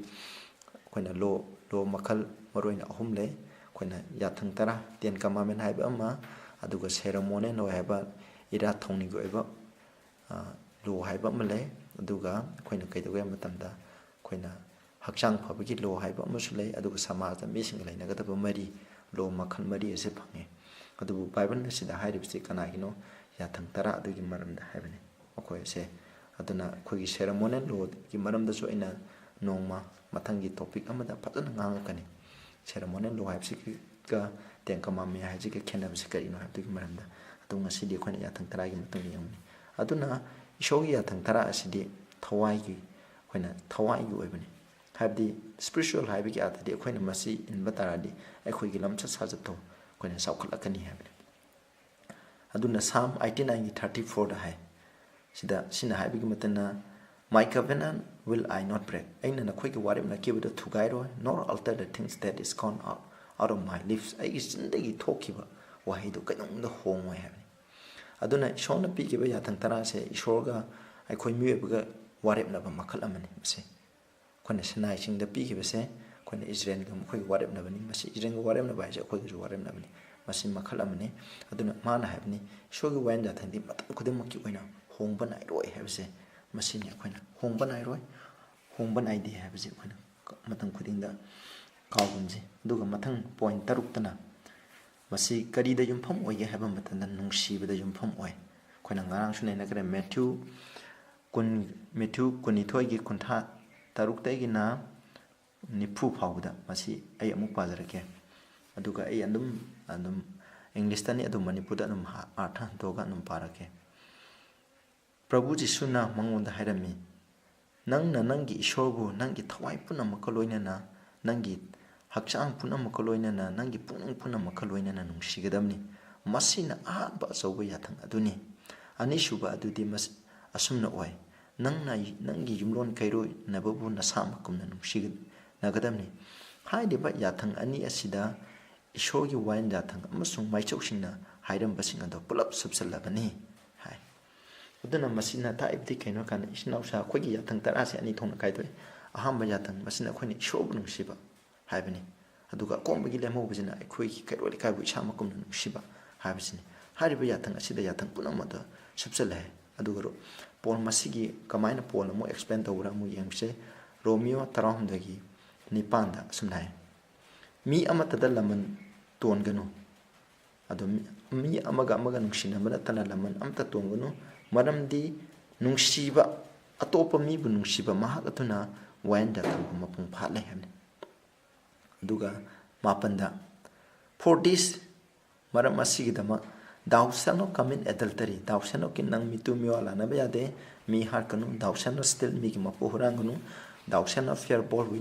ꯑꯩꯈꯣꯏꯅ law, law ꯃꯈꯜ ꯃꯔꯨ ꯑꯣꯏꯅ ꯑꯍꯨꯝ ꯂꯩ꯫ ꯑꯩꯈꯣꯏꯅ ꯌꯥꯊꯪ ꯇꯔꯥ, Ten Commandment ꯍꯥꯏꯕ ꯑꯃ, ꯑꯗꯨꯒ ceremonial law ꯍꯥꯏꯕ ꯏꯔꯥꯠ ꯊꯧꯅꯤꯒꯤ ꯑꯣꯏꯕ, ꯑ, law ꯍꯥꯏꯕ ꯑꯃ ꯂꯩ꯫ ꯑꯗꯨꯒ ꯑꯩꯈꯣꯏꯅ ꯀꯩꯗꯧꯒꯦ ꯍꯥꯏꯕ ꯃꯇꯝꯗ ꯑꯩꯈꯣꯏꯅ ꯍꯛꯆꯥꯡ ꯐꯕꯒꯤ law ꯍꯥꯏꯕ ꯑꯃꯁꯨ ꯂꯩ꯫ ꯑꯗꯨꯒ ꯁꯃꯥꯖꯇ ꯃꯤꯁꯤꯡꯒ ꯂꯩꯅꯒꯗꯕ ꯃꯔꯤ, law ꯃꯈꯜ ꯃꯔꯤ ꯑꯁꯤ ꯐꯪꯉꯤ꯫ ꯑꯗꯨꯕꯨ Bibleꯅ ꯁꯤꯗ ꯍꯥꯏꯔꯤꯕꯁꯤ ꯀꯅꯥꯒꯤꯅꯣ? ꯌꯥꯊꯪ ꯇꯔꯥ ꯑꯗꯨꯒꯤ ꯃꯔꯝꯗ ꯍꯥꯏꯕꯅꯤ꯫ ꯃꯈꯣꯏ ꯑꯁꯦ꯫ ꯑꯗꯨꯅ ꯑꯩꯈꯣꯏꯒꯤ ceremonial lawꯒꯤ ꯃꯔꯝꯗꯁꯨ ꯑꯩꯅ ꯅꯣꯡꯃ ꯃꯊꯪꯒꯤ topic ꯑꯃꯗ ꯐꯖꯅ ꯉꯥꯡꯉꯛꯀꯅꯤ꯫ Ceremonial law ꯍꯥꯏꯕꯁꯤꯒ Ten Commandment ꯍꯥꯏꯕꯁꯤꯒ ꯈꯦꯠꯅꯕꯁꯤ ꯀꯔꯤꯅꯣ ꯍꯥꯏꯕꯗꯨꯒꯤ ꯃꯔꯝꯗ꯫ ꯑꯗꯨ ꯉꯁꯤꯗꯤ ꯑꯩꯈꯣꯏꯅ ꯌꯥꯊꯪ ꯇꯔꯥꯒꯤ ꯃꯇꯨꯡꯗ ꯌꯦꯡꯕꯅꯤ꯫ ꯑꯗꯨꯅ ꯏꯁꯣꯔꯒꯤ ꯌꯥꯊꯪ ꯇꯔꯥ ꯑꯁꯤꯗꯤ ꯊꯋꯥꯏꯒꯤ, ꯑꯩꯈꯣꯏꯅ ꯊꯋꯥꯏꯒꯤ ꯑꯣꯏꯕꯅꯤ꯫ ꯍꯥꯏꯕꯗꯤ spiritual ꯍꯥꯏꯕꯒꯤ ꯑꯥꯔꯊꯗꯤ ꯑꯩꯈꯣꯏꯅ ꯃꯁꯤ ꯏꯟꯕ ꯇꯥꯔꯗꯤ ꯑꯩꯈꯣꯏꯒꯤ ꯂꯝꯆꯠ ꯁꯥꯖꯠꯇꯣ ꯑꯩꯈꯣꯏꯅ ꯆꯥꯎꯈꯠꯂꯛꯀꯅꯤ ꯍꯥꯏꯕꯅꯤ꯫ ꯑꯗꯨꯅ Psalm eighty nineꯒꯤ thirty fourꯗ ꯍꯥꯏ, ꯁꯤꯗ, ꯁꯤꯅ ꯍꯥꯏꯕꯒꯤ ꯃꯇꯨꯡ ꯏꯟꯅ, "My covenant will I not break." ꯑꯩꯅ ꯅꯈꯣꯏꯒꯤ ꯋꯥꯔꯦꯞꯅꯈꯤꯕꯗꯨ ꯊꯨꯒꯥꯏꯔꯣꯏ, "Nor alter the things that is gone out out of my lips, ꯑꯩꯒꯤ ꯆꯤꯟꯗꯒꯤ ꯊꯣꯛꯈꯤꯕ ꯋꯥꯍꯩꯗꯨ ꯀꯩꯗꯧꯅꯨꯡꯗ ꯍꯣꯡꯉꯣꯏ ꯍꯥꯏꯕꯅꯤ꯫ ꯑꯗꯨꯅ ꯏꯁꯣꯔꯅ ꯄꯤꯈꯤꯕ ꯌꯥꯊꯪ ꯇꯔꯥꯁꯦ ꯏꯁꯣꯔꯒ ꯑꯩꯈꯣꯏ ꯃꯤꯑꯣꯏꯕꯒ ꯋꯥꯔꯦꯞꯅꯕ ꯃꯈꯜ ꯑꯃꯅꯤ꯫ ꯃꯁꯤ ꯑꯩꯈꯣꯏꯅ ꯁꯤꯅꯥꯏ ꯆꯤꯡꯗ ꯄꯤꯈꯤꯕꯁꯦ ꯑꯩꯈꯣꯏꯅ ꯏꯖꯔꯦꯜꯒ ꯃꯈꯣꯏꯒ ꯋꯥꯔꯦꯞꯅꯕꯅꯤ꯫ ꯃꯁꯤ ꯏꯖꯔꯦꯜꯒ ꯋꯥꯔꯦꯞꯅꯕ ꯍꯥꯏꯁꯦ ꯑꯩꯈꯣꯏꯒꯁꯨ ꯋꯥꯔꯦꯞꯅꯕꯅꯤ꯫ ꯃꯁꯤ ꯃꯈꯜ ꯑꯃꯅꯤ꯫ ꯑꯗꯨꯅ ꯃꯥꯅ ꯍꯥꯏꯕꯅꯤ, ꯏꯁꯣꯔꯒꯤ ꯋꯥꯌꯦꯜ ꯌꯥꯊꯪꯗꯤ ꯃꯇꯝ ꯈꯨꯗꯤꯡꯃꯛꯀꯤ ꯑꯣꯏꯅ ꯍꯣꯡꯕ ꯅꯥꯏꯔꯣꯏ ꯍꯥꯏꯕꯁꯦ ꯃꯁꯤꯅꯤ꯫ ꯑꯩꯈꯣꯏꯅ ꯍꯣꯡꯕ ꯅꯥꯏꯔꯣꯏ, ꯍꯣꯡꯕ ꯅꯥꯏꯗꯦ ꯍꯥꯏꯕꯁꯦ ꯑꯩꯈꯣꯏꯅ ꯃꯇꯝ ꯈꯨꯗꯤꯡꯗ ꯀꯥꯎꯒꯨꯝꯁꯤ꯫ ꯑꯗꯨꯒ ꯃꯊꯪ ꯄꯣꯏꯟ ꯇꯔꯨꯛꯇꯅ ꯃꯁꯤ ꯀꯔꯤꯗ ꯌꯨꯝꯐꯝ ꯑꯣꯏꯒꯦ ꯍꯥꯏꯕ ꯃꯇꯝꯗ ꯅꯨꯡꯁꯤꯕꯗ ꯌꯨꯝꯐꯝ ꯑꯣꯏ꯫ ꯑꯩꯈꯣꯏꯅ ꯉꯔꯥꯡꯁꯨ ꯅꯩꯅꯈ꯭ꯔꯦ, ꯃꯦꯊ꯭ꯌꯨ ꯀꯨꯟ, ꯃꯦꯊ꯭ꯌꯨ ꯀꯨꯟꯅꯤꯊꯣꯏꯒꯤ ꯀꯨꯟꯊ꯭ꯔꯥ ꯇꯔꯨꯛꯇꯒꯤꯅ ꯅꯤꯐꯨ ꯐꯥꯎꯕꯗ꯫ ꯃꯁꯤ ꯑꯩ ꯑꯃꯨꯛ ꯄꯥꯖꯔꯛꯀꯦ, ꯑꯗꯨꯒ ꯑꯩ ꯑꯗꯨꯝ, ꯑꯗꯨꯝ ꯏꯪꯂꯤꯁꯇꯅꯤ, ꯑꯗꯨꯝ ꯃꯅꯤꯄꯨꯔꯗ ꯑꯗꯨꯝ ꯍꯥ-, ꯑꯥꯔꯊ ꯍꯟꯗꯣꯛꯑꯒ ꯑꯗꯨꯝ ꯄꯥꯔꯛꯀꯦ꯫ ꯄ꯭ꯔꯚꯨ ꯖꯤꯁꯨꯅ ꯃꯉꯣꯟꯗ ꯍꯥꯏꯔꯝꯃꯤ, "ꯅꯪꯅ ꯅꯪꯒꯤ ꯏꯁꯣꯔꯕꯨ ꯅꯪꯒꯤ ꯊꯋꯥꯏ ꯄꯨꯝꯅꯃꯛꯀ ꯂꯣꯏꯅꯅ, ꯅꯪꯒꯤ ꯍꯛꯆꯥꯡ ꯄꯨꯝꯅꯃꯛꯀ ꯂꯣꯏꯅꯅ, ꯅꯪꯒꯤ ꯄꯨꯛꯅꯤꯡ ꯄꯨꯝꯅꯃꯛꯀ ꯂꯣꯏꯅꯅ ꯅꯨꯡꯁꯤꯒꯗꯕꯅꯤ꯫ ꯃꯁꯤꯅ ꯑꯍꯥꯟꯕ ꯑꯆꯧꯕ ꯌꯥꯊꯪ ꯑꯗꯨꯅꯤ꯫ ꯑꯅꯤꯁꯨꯕ ꯑꯗꯨꯗꯤ ꯃꯁ-, ꯑꯁꯨꯝꯅ ꯑꯣꯏ, ꯅꯪꯅ ꯅꯪꯒꯤ ꯌꯨꯝꯂꯣꯟ ꯀꯩꯔꯣꯏꯅꯕꯕꯨ ꯅꯁꯥꯃꯛꯀꯨꯝꯅ ꯅꯨꯡꯁꯤꯅꯒꯗꯕꯅꯤ꯫" ꯍꯥꯏꯔꯤꯕ ꯌꯥꯊꯪ ꯑꯅꯤ ꯑꯁꯤꯗ ꯏꯁꯣꯔꯒꯤ ꯋꯥꯌꯦꯜ ꯌꯥꯊꯪ ꯑꯃꯁꯨꯡ ꯃꯥꯏꯆꯧꯁꯤꯡꯅ ꯍꯥꯏꯔꯝꯕꯁꯤꯡ ꯑꯗꯣ ꯄꯨꯂꯞ ꯁꯨꯞꯆꯜꯂꯕꯅꯤ ꯍꯥꯏ꯫ ꯑꯗꯨꯅ ꯃꯁꯤꯅ ꯇꯥꯛꯏꯕꯗꯤ ꯀꯩꯅꯣ ꯍꯥꯏ ꯀꯥꯟꯗ, ꯏꯆꯤꯟ ꯏꯅꯥꯎꯁꯥ ꯑꯩꯈꯣꯏꯒꯤ ꯌꯥꯊꯪ ꯇꯔꯥꯁꯦ ꯑꯅꯤ ꯊꯣꯛꯅ ꯈꯥꯏꯗꯣꯛꯏ꯫ ꯑꯍꯥꯟꯕ ꯌꯥꯊꯪ, ꯃꯁꯤꯅ ꯑꯩꯈꯣꯏꯅ ꯏꯁꯣꯔꯕꯨ ꯅꯨꯡꯁꯤꯕ ꯍꯥꯏꯕꯅꯤ꯫ ꯑꯗꯨꯒ ꯑꯀꯣꯟꯕꯒꯤ ꯂꯦꯝꯍꯧꯕꯁꯤꯅ ꯑꯩꯈꯣꯏꯒꯤ ꯀꯩꯔꯣꯜ ꯂꯩꯀꯥꯏꯕꯨ ꯏꯁꯥꯃꯛꯀꯨꯝꯅ ꯅꯨꯡꯁꯤꯕ ꯍꯥꯏꯕꯁꯤꯅꯤ꯫ ꯍꯥꯏꯔꯤꯕ ꯌꯥꯊꯪ ꯑꯁꯤꯗ ꯌꯥꯊꯪ ꯄꯨꯝꯅꯃꯛꯇ ꯁꯨꯞꯆꯜꯂꯦ ꯍꯥꯏ꯫ ꯑꯗꯨꯒ ꯔꯣ-, ꯄꯣꯜ ꯃꯁꯤꯒꯤ ꯀꯃꯥꯏꯅ ꯄꯣꯜ ꯑꯃꯨꯛ ꯑꯦꯛꯁꯄ꯭ꯂꯦꯟ ꯇꯧꯕ꯭ꯔꯥ ꯑꯃꯨꯛ ꯌꯦꯡꯁꯦ꯫ ꯔꯣꯃꯤꯌꯣ ꯇꯔꯥꯍꯨꯝꯗꯣꯏꯒꯤ ꯅꯤꯄꯥꯟꯗ ꯑꯁꯨꯝꯅ ꯍꯥꯏ, "ꯃꯤ ꯑꯃꯠꯇꯗ ꯂꯃꯟ ꯇꯣꯟꯒꯅꯨ꯫" ꯑꯗꯣ ꯃꯤ, ꯃꯤ ꯑꯃꯒ ꯑꯃꯒ ꯅꯨꯡꯁꯤꯅꯕ ꯅꯠꯇꯅ ꯂꯃꯟ ꯑꯃꯠꯇ ꯇꯣꯟꯒꯅꯨ, ꯃꯔꯝꯗꯤ ꯅꯨꯡꯁꯤꯕ, ꯑꯇꯣꯞꯄ ꯃꯤꯕꯨ ꯅꯨꯡꯁꯤꯕ, ꯃꯍꯥꯛ ꯑꯗꯨꯅ ꯋꯥꯌꯦꯜ ꯌꯥꯊꯪꯕꯨ ꯃꯄꯨꯡ ꯐꯥꯍꯜꯂꯦ ꯍꯥꯏꯕꯅꯤ꯫ ꯑꯗꯨꯒ ꯃꯥꯄꯟꯗ, "For this," ꯃꯔꯝ ꯑꯁꯤꯒꯤꯗꯃꯛ, "Thou shalt not commit adultery," thou shalt not kill, ꯅꯪ ꯃꯤꯇꯨ ꯃꯤꯋꯥ ꯂꯥꯟꯅꯕ ꯌꯥꯗꯦ, ꯃꯤ ꯍꯥꯠꯀꯅꯨ, "Thou shalt not steal," ꯃꯤꯒꯤ ꯃꯄꯣꯠ ꯍꯨꯔꯥꯟꯒꯅꯨ, "Thou shalt not bear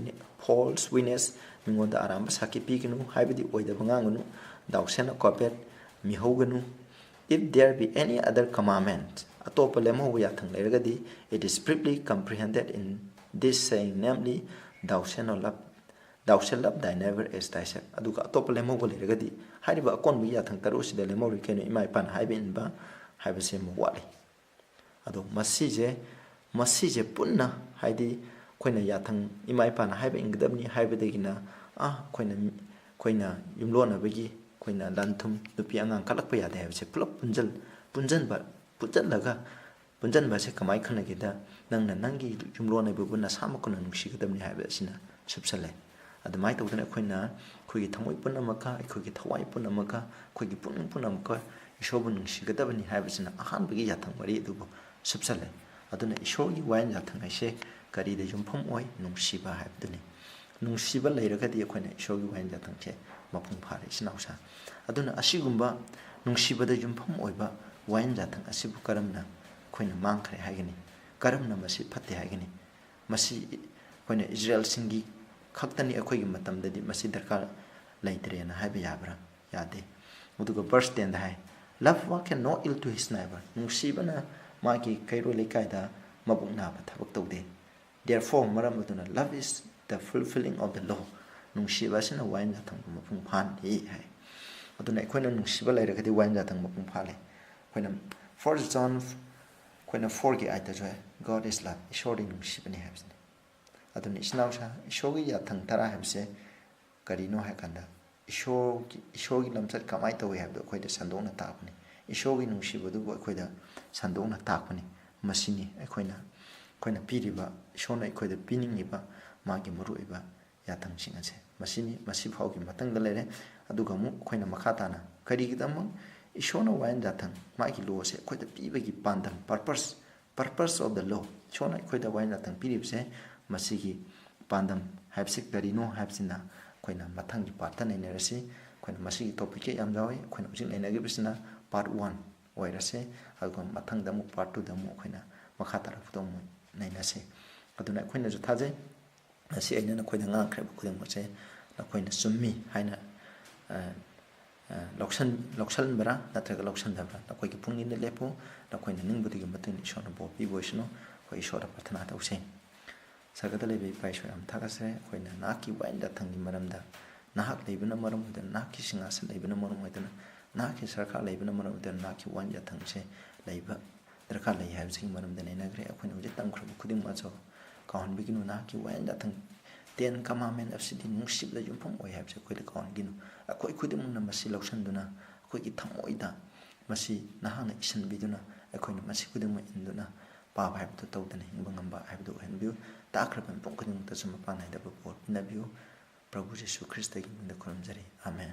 false witness," ꯃꯤꯉꯣꯟꯗ ꯑꯔꯥꯟꯕ ꯁꯥꯈꯤ ꯄꯤꯒꯅꯨ, ꯍꯥꯏꯕꯗꯤ ꯑꯣꯏꯗꯕ ꯉꯥꯡꯒꯅꯨ, "Thou shalt not covet," ꯃꯤꯍꯧꯒꯅꯨ, "If there be any other commandment," ꯑꯇꯣꯞꯄ ꯂꯦꯝꯍꯧꯕ ꯌꯥꯊꯪ ꯂꯩꯔꯒꯗꯤ, "it is briefly comprehended in this saying, namely, thou shalt not love, "Thou shalt love thy neighbor as thyself." ꯑꯗꯨꯒ ꯑꯇꯣꯞꯄ ꯂꯦꯝꯍꯧꯕ ꯂꯩꯔꯒꯗꯤ, ꯍꯥꯏꯔꯤꯕ ꯑꯀꯣꯟꯕꯒꯤ ꯌꯥꯊꯪ ꯇꯔꯨꯛ ꯑꯁꯤꯗ ꯂꯦꯝꯍꯧꯔꯤ ꯀꯩꯅꯣ? ꯏꯃꯥ ꯏꯄꯥꯅ ꯍꯥꯏꯕ ꯏꯟꯕ ꯍꯥꯏꯕꯁꯤ ꯑꯃꯨꯛ ꯋꯥꯠꯂꯤ꯫ ꯑꯗꯣ ꯃꯁꯤꯁꯦ, ꯃꯁꯤꯁꯦ ꯄꯨꯟꯅ, ꯍꯥꯏꯗꯤ ꯑꯩꯈꯣꯏꯅ ꯌꯥꯊꯪ, ꯏꯃꯥ ꯏꯄꯥꯅ ꯍꯥꯏꯕ ꯏꯟꯒꯗꯕꯅꯤ ꯍꯥꯏꯕꯗꯒꯤꯅ, ꯑꯥ, ꯑꯩꯈꯣꯏꯅ, ꯑꯩꯈꯣꯏꯅ ꯌꯨꯝꯂꯣꯟꯅꯕꯒꯤ, ꯑꯩꯈꯣꯏꯅ ꯂꯟ ꯊꯨꯝ, ꯅꯨꯄꯤ ꯑꯉꯥꯡ ꯀꯠꯂꯛꯄ ꯌꯥꯗꯦ ꯍꯥꯏꯕꯁꯦ ꯄꯨꯂꯞ ꯄꯨꯟꯖꯜ-, ꯄꯨꯟꯖꯟꯕ, ꯄꯨꯟꯖꯜꯂꯒ, ꯄꯨꯟꯖꯟꯕ ꯑꯁꯦ ꯀꯃꯥꯏꯅ ꯈꯟꯅꯒꯦꯗ, ꯅꯪꯅ ꯅꯪꯒꯤ ꯌꯨꯝꯂꯣꯟꯅꯕꯕꯨ ꯅꯁꯥꯃꯛꯀꯨꯝꯅ ꯅꯨꯡꯁꯤꯒꯗꯕꯅꯤ ꯍꯥꯏꯕ ꯑꯁꯤꯅ ꯁꯨꯞꯆꯜꯂꯦ꯫ ꯑꯗꯨꯃꯥꯏꯅ ꯇꯧꯗꯅ ꯑꯩꯈꯣꯏꯅ ꯑꯩꯈꯣꯏꯒꯤ ꯊꯃꯣꯏ ꯄꯨꯝꯅꯃꯛꯀ, ꯑꯩꯈꯣꯏꯒꯤ ꯊꯋꯥꯏ ꯄꯨꯝꯅꯃꯛꯀ, ꯑꯩꯈꯣꯏꯒꯤ ꯄꯨꯛꯅꯤꯡ ꯄꯨꯝꯅꯃꯛꯀ ꯏꯁꯣꯔꯕꯨ ꯅꯨꯡꯁꯤꯒꯗꯕꯅꯤ ꯍꯥꯏꯕꯁꯤꯅ ꯑꯍꯥꯟꯕꯒꯤ ꯌꯥꯊꯪ ꯃꯔꯤ ꯑꯗꯨꯕꯨ ꯁꯨꯞꯆꯜꯂꯦ꯫ ꯑꯗꯨꯅ ꯏꯁꯣꯔꯒꯤ ꯋꯥꯌꯦꯜ ꯌꯥꯊꯪ ꯍꯥꯏꯁꯦ ꯀꯔꯤꯗ ꯌꯨꯝꯐꯝ ꯑꯣꯏ? ꯅꯨꯡꯁꯤꯕ ꯍꯥꯏꯕꯗꯨꯅꯤ꯫ ꯅꯨꯡꯁꯤꯕ ꯂꯩꯔꯒꯗꯤ ꯑꯩꯈꯣꯏꯅ ꯏꯁꯣꯔꯒꯤ ꯋꯥꯌꯦꯜ ꯌꯥꯊꯪꯁꯦ ꯃꯄꯨꯡ ꯐꯥꯔꯦ, ꯏꯆꯤꯟ ꯏꯅꯥꯎꯁꯥ꯫ ꯑꯗꯨꯅ ꯑꯁꯤꯒꯨꯝꯕ ꯅꯨꯡꯁꯤꯕꯗ ꯌꯨꯝꯐꯝ ꯑꯣꯏꯕ ꯋꯥꯌꯦꯜ ꯌꯥꯊꯪ ꯑꯁꯤꯕꯨ ꯀꯔꯝꯅ ꯑꯩꯈꯣꯏꯅ ꯃꯥꯡꯈ꯭ꯔꯦ ꯍꯥꯏꯒꯅꯤ? ꯀꯔꯝꯅ ꯃꯁꯤ ꯐꯠꯇꯦ ꯍꯥꯏꯒꯅꯤ? ꯃꯁꯤ ꯑꯩꯈꯣꯏꯅ ꯏꯖꯔꯦꯜꯁꯤꯡꯒꯤ ꯈꯛꯇꯅꯤ, ꯑꯩꯈꯣꯏꯒꯤ ꯃꯇꯝꯗꯗꯤ ꯃꯁꯤ ꯗꯔꯀꯥꯔ ꯂꯩꯇ꯭ꯔꯦꯅ ꯍꯥꯏꯕ ꯌꯥꯕ꯭ꯔꯥ? ꯌꯥꯗꯦ꯫ ꯑꯗꯨꯒ verse ten the high, "Love worketh no ill to his neighbor." ꯅꯨꯡꯁꯤꯕꯅ ꯃꯥꯒꯤ ꯀꯩꯔꯣꯏ ꯂꯩꯀꯥꯏꯗ ꯃꯕꯨꯛ ꯅꯥꯕ ꯊꯕꯛ ꯇꯧꯗꯦ꯫ "Therefore," ꯃꯔꯝ ꯑꯗꯨꯅ, "love is the fulfilling of the law." ꯅꯨꯡꯁꯤꯕ ꯑꯁꯤꯅ ꯋꯥꯌꯦꯜ ꯌꯥꯊꯪꯕꯨ ꯃꯄꯨꯡ ꯐꯥꯍꯜꯂꯤ ꯍꯥꯏ꯫ ꯑꯗꯨꯅ ꯑꯩꯈꯣꯏꯅ ꯅꯨꯡꯁꯤꯕ ꯂꯩꯔꯒꯗꯤ ꯋꯥꯌꯦꯜ ꯌꯥꯊꯪ ꯃꯄꯨꯡ ꯐꯥꯍꯜꯂꯤ꯫ ꯑꯩꯈꯣꯏꯅ First John, ꯑꯩꯈꯣꯏꯅ four ꯒꯤ eight ꯇꯁꯨ ꯍꯥꯏ, "God is love." ꯏꯁꯣꯔꯗꯤ ꯅꯨꯡꯁꯤꯕꯅꯤ ꯍꯥꯏꯕꯁꯤꯅꯤ꯫ ꯑꯗꯨꯅ ꯏꯆꯤꯟ ꯏꯅꯥꯎꯁꯥ, ꯏꯁꯣꯔꯒꯤ ꯌꯥꯊꯪ ꯇꯔꯥ ꯍꯥꯏꯕꯁꯦ ꯀꯔꯤꯅꯣ ꯍꯥꯏ ꯀꯥꯟꯗ, ꯏꯁꯣꯔꯒꯤ, ꯏꯁꯣꯔꯒꯤ ꯂꯝꯆꯠ ꯀꯃꯥꯏꯅ ꯇꯧꯏ ꯍꯥꯏꯕꯗꯨ ꯑꯩꯈꯣꯏꯗ ꯁꯟꯗꯣꯛꯅ ꯇꯥꯛꯄꯅꯤ꯫ ꯏꯁꯣꯔꯒꯤ ꯅꯨꯡꯁꯤꯕꯗꯨꯕꯨ ꯑꯩꯈꯣꯏꯗ ꯁꯟꯗꯣꯛꯅ ꯇꯥꯛꯄꯅꯤ꯫ ꯃꯁꯤꯅꯤ ꯑꯩꯈꯣꯏꯅ, ꯑꯩꯈꯣꯏꯅ ꯄꯤꯔꯤꯕ, ꯏꯁꯣꯔꯅ ꯑꯩꯈꯣꯏꯗ ꯄꯤꯅꯤꯡꯉꯤꯕ ꯃꯥꯒꯤ ꯃꯔꯨꯑꯣꯏꯕ ꯌꯥꯊꯪꯁꯤꯡ ꯑꯁꯦ꯫ ꯃꯁꯤꯅꯤ, ꯃꯁꯤ ꯐꯥꯎꯒꯤ ꯃꯊꯪꯗ ꯂꯩꯔꯦ꯫ ꯑꯗꯨꯒ ꯑꯃꯨꯛ ꯑꯩꯈꯣꯏꯅ ꯃꯈꯥ ꯇꯥꯅ ꯀꯔꯤꯒꯤꯗꯃꯛ ꯏꯁꯣꯔꯅ ꯋꯥꯌꯦꯜ ꯌꯥꯊꯪ, ꯃꯥꯒꯤ law ꯁꯦ ꯑꯩꯈꯣꯏꯗ ꯄꯤꯕꯒꯤ ꯄꯥꯟꯗꯝ, purpose, purpose of the law, ꯏꯁꯣꯔꯅ ꯑꯩꯈꯣꯏꯗ ꯋꯥꯌꯦꯜ ꯌꯥꯊꯪ ꯄꯤꯔꯤꯕꯁꯦ, ꯃꯁꯤꯒꯤ ꯄꯥꯟꯗꯝ ꯍꯥꯏꯕꯁꯤ ꯀꯔꯤꯅꯣ ꯍꯥꯏꯕꯁꯤꯅ ꯑꯩꯈꯣꯏꯅ ꯃꯊꯪꯒꯤ part ꯇ ꯅꯩꯅꯔꯁꯤ꯫ ꯑꯩꯈꯣꯏꯅ ꯃꯁꯤꯒꯤ topic ꯁꯦ ꯌꯥꯝ ꯌꯥꯎꯏ꯫ ꯑꯩꯈꯣꯏꯅ ꯍꯧꯖꯤꯛ ꯅꯩꯅꯈꯤꯕꯁꯤꯅ part one ꯑꯣꯏꯔꯁꯦ, ꯑꯗꯨꯒ ꯃꯊꯪꯗ ꯑꯃꯨꯛ part two ꯗ ꯑꯃꯨꯛ ꯑꯩꯈꯣꯏꯅ ꯃꯈꯥ ꯇꯥꯔꯛꯄꯗ ꯑꯃꯨꯛ ꯅꯩꯅꯁꯤ꯫ ꯑꯗꯨꯅ ꯑꯩꯈꯣꯏꯅꯁꯨ ꯊꯥꯖꯩ, ꯉꯁꯤ ꯑꯩꯅ ꯅꯈꯣꯏꯗ ꯉꯥꯡꯈ꯭ꯔꯤꯕ ꯈꯨꯗꯤꯡꯃꯛꯁꯦ ꯅꯈꯣꯏꯅ ꯆꯨꯝꯃꯤ ꯍꯥꯏꯅ, ꯑ, ꯑ, ꯂꯧꯁꯟ-, ꯂꯧꯁꯟꯕ꯭ꯔꯥ ꯅꯠꯇ꯭ꯔꯒ ꯂꯧꯁꯟꯗꯕ꯭ꯔꯥ? ꯅꯈꯣꯏꯒꯤ ꯄꯨꯛꯅꯤꯡꯗ ꯂꯦꯞꯄꯨ꯫ ꯅꯈꯣꯏꯅ ꯅꯤꯡꯕꯗꯨꯒꯤ ꯃꯇꯨꯡ ꯏꯟꯅ ꯏꯁꯣꯔꯅ ꯕꯣꯔ ꯄꯤꯕ ꯑꯣꯏꯁꯅꯨ꯫ ꯑꯩꯈꯣꯏ ꯏꯁꯣꯔꯗ ꯄ꯭ꯔꯥꯊꯅꯥ ꯇꯧꯁꯤ꯫ ꯁꯔꯒꯗ ꯂꯩꯕ ꯏꯄꯥ ꯏꯁꯣꯔ, ꯌꯥꯝ ꯊꯥꯒꯠꯆꯔꯤ꯫ ꯑꯩꯈꯣꯏꯅ ꯅꯍꯥꯛꯀꯤ ꯋꯥꯌꯦꯜ ꯌꯥꯊꯪꯒꯤ ꯃꯔꯝꯗ, ꯅꯍꯥꯛ ꯂꯩꯕꯅ ꯃꯔꯝ ꯑꯣꯏꯗꯨꯅ, ꯅꯍꯥꯛꯀꯤ ꯁꯤꯡꯍꯥꯁꯟ ꯂꯩꯕꯅ ꯃꯔꯝ ꯑꯣꯏꯗꯨꯅ, ꯅꯍꯥꯛꯀꯤ ꯁꯔꯀꯥꯔ ꯂꯩꯕꯅ ꯃꯔꯝ ꯑꯣꯏꯗꯨꯅ, ꯅꯍꯥꯛꯀꯤ ꯋꯥꯌꯦꯜ ꯌꯥꯊꯪꯁꯦ ꯂꯩꯕ ꯗꯔꯀꯥꯔ ꯂꯩ ꯍꯥꯏꯕꯁꯤꯒꯤ ꯃꯔꯝꯗ ꯅꯩꯅꯈ꯭ꯔꯦ꯫ ꯑꯩꯈꯣꯏꯅ ꯍꯧꯖꯤꯛ ꯇꯝꯈ꯭ꯔꯕ ꯈꯨꯗꯤꯡꯃꯛꯁꯨ ꯀꯥꯎꯍꯟꯕꯤꯒꯅꯨ꯫ ꯅꯍꯥꯛꯀꯤ ꯋꯥꯌꯦꯜ ꯌꯥꯊꯪ, Ten Commandment ꯑꯁꯤꯗꯤ ꯅꯨꯡꯁꯤꯕꯗ ꯌꯨꯝꯐꯝ ꯑꯣꯏ ꯍꯥꯏꯕꯁꯦ ꯑꯩꯈꯣꯏꯗ ꯀꯥꯎꯍꯟꯒꯅꯨ꯫ ꯑꯩꯈꯣꯏ ꯈꯨꯗꯤꯡꯃꯛꯅ ꯃꯁꯤ ꯂꯧꯁꯤꯟꯗꯨꯅ, ꯑꯩꯈꯣꯏꯒꯤ ꯊꯃꯣꯏꯗ ꯃꯁꯤ ꯅꯍꯥꯛꯅ ꯏꯁꯤꯟꯕꯤꯗꯨꯅ, ꯑꯩꯈꯣꯏꯅ ꯃꯁꯤ ꯈꯨꯗꯤꯡꯃꯛ ꯏꯟꯗꯨꯅ ꯄꯥꯞ ꯍꯥꯏꯕꯗꯨ ꯇꯧꯗꯅ ꯍꯤꯡꯕ ꯉꯝꯕ ꯍꯥꯏꯕꯗꯨ ꯑꯣꯏꯍꯟꯕꯤꯌꯨ꯫ ꯇꯥꯈ꯭ꯔꯕ ꯃꯤꯄꯨꯝ ꯈꯨꯗꯤꯡꯃꯛꯇꯁꯨ ꯃꯄꯥꯟ ꯅꯥꯏꯗꯕ ꯕꯣꯔ ꯄꯤꯅꯕꯤꯌꯨ꯫ ꯄ꯭ꯔꯚꯨ ꯖꯤꯁꯨ ꯈ꯭ꯔꯤꯁꯇꯒꯤ ꯃꯤꯡꯗ ꯈꯨꯔꯨꯝꯖꯔꯤ꯫ ꯑꯥꯃꯦꯟ꯫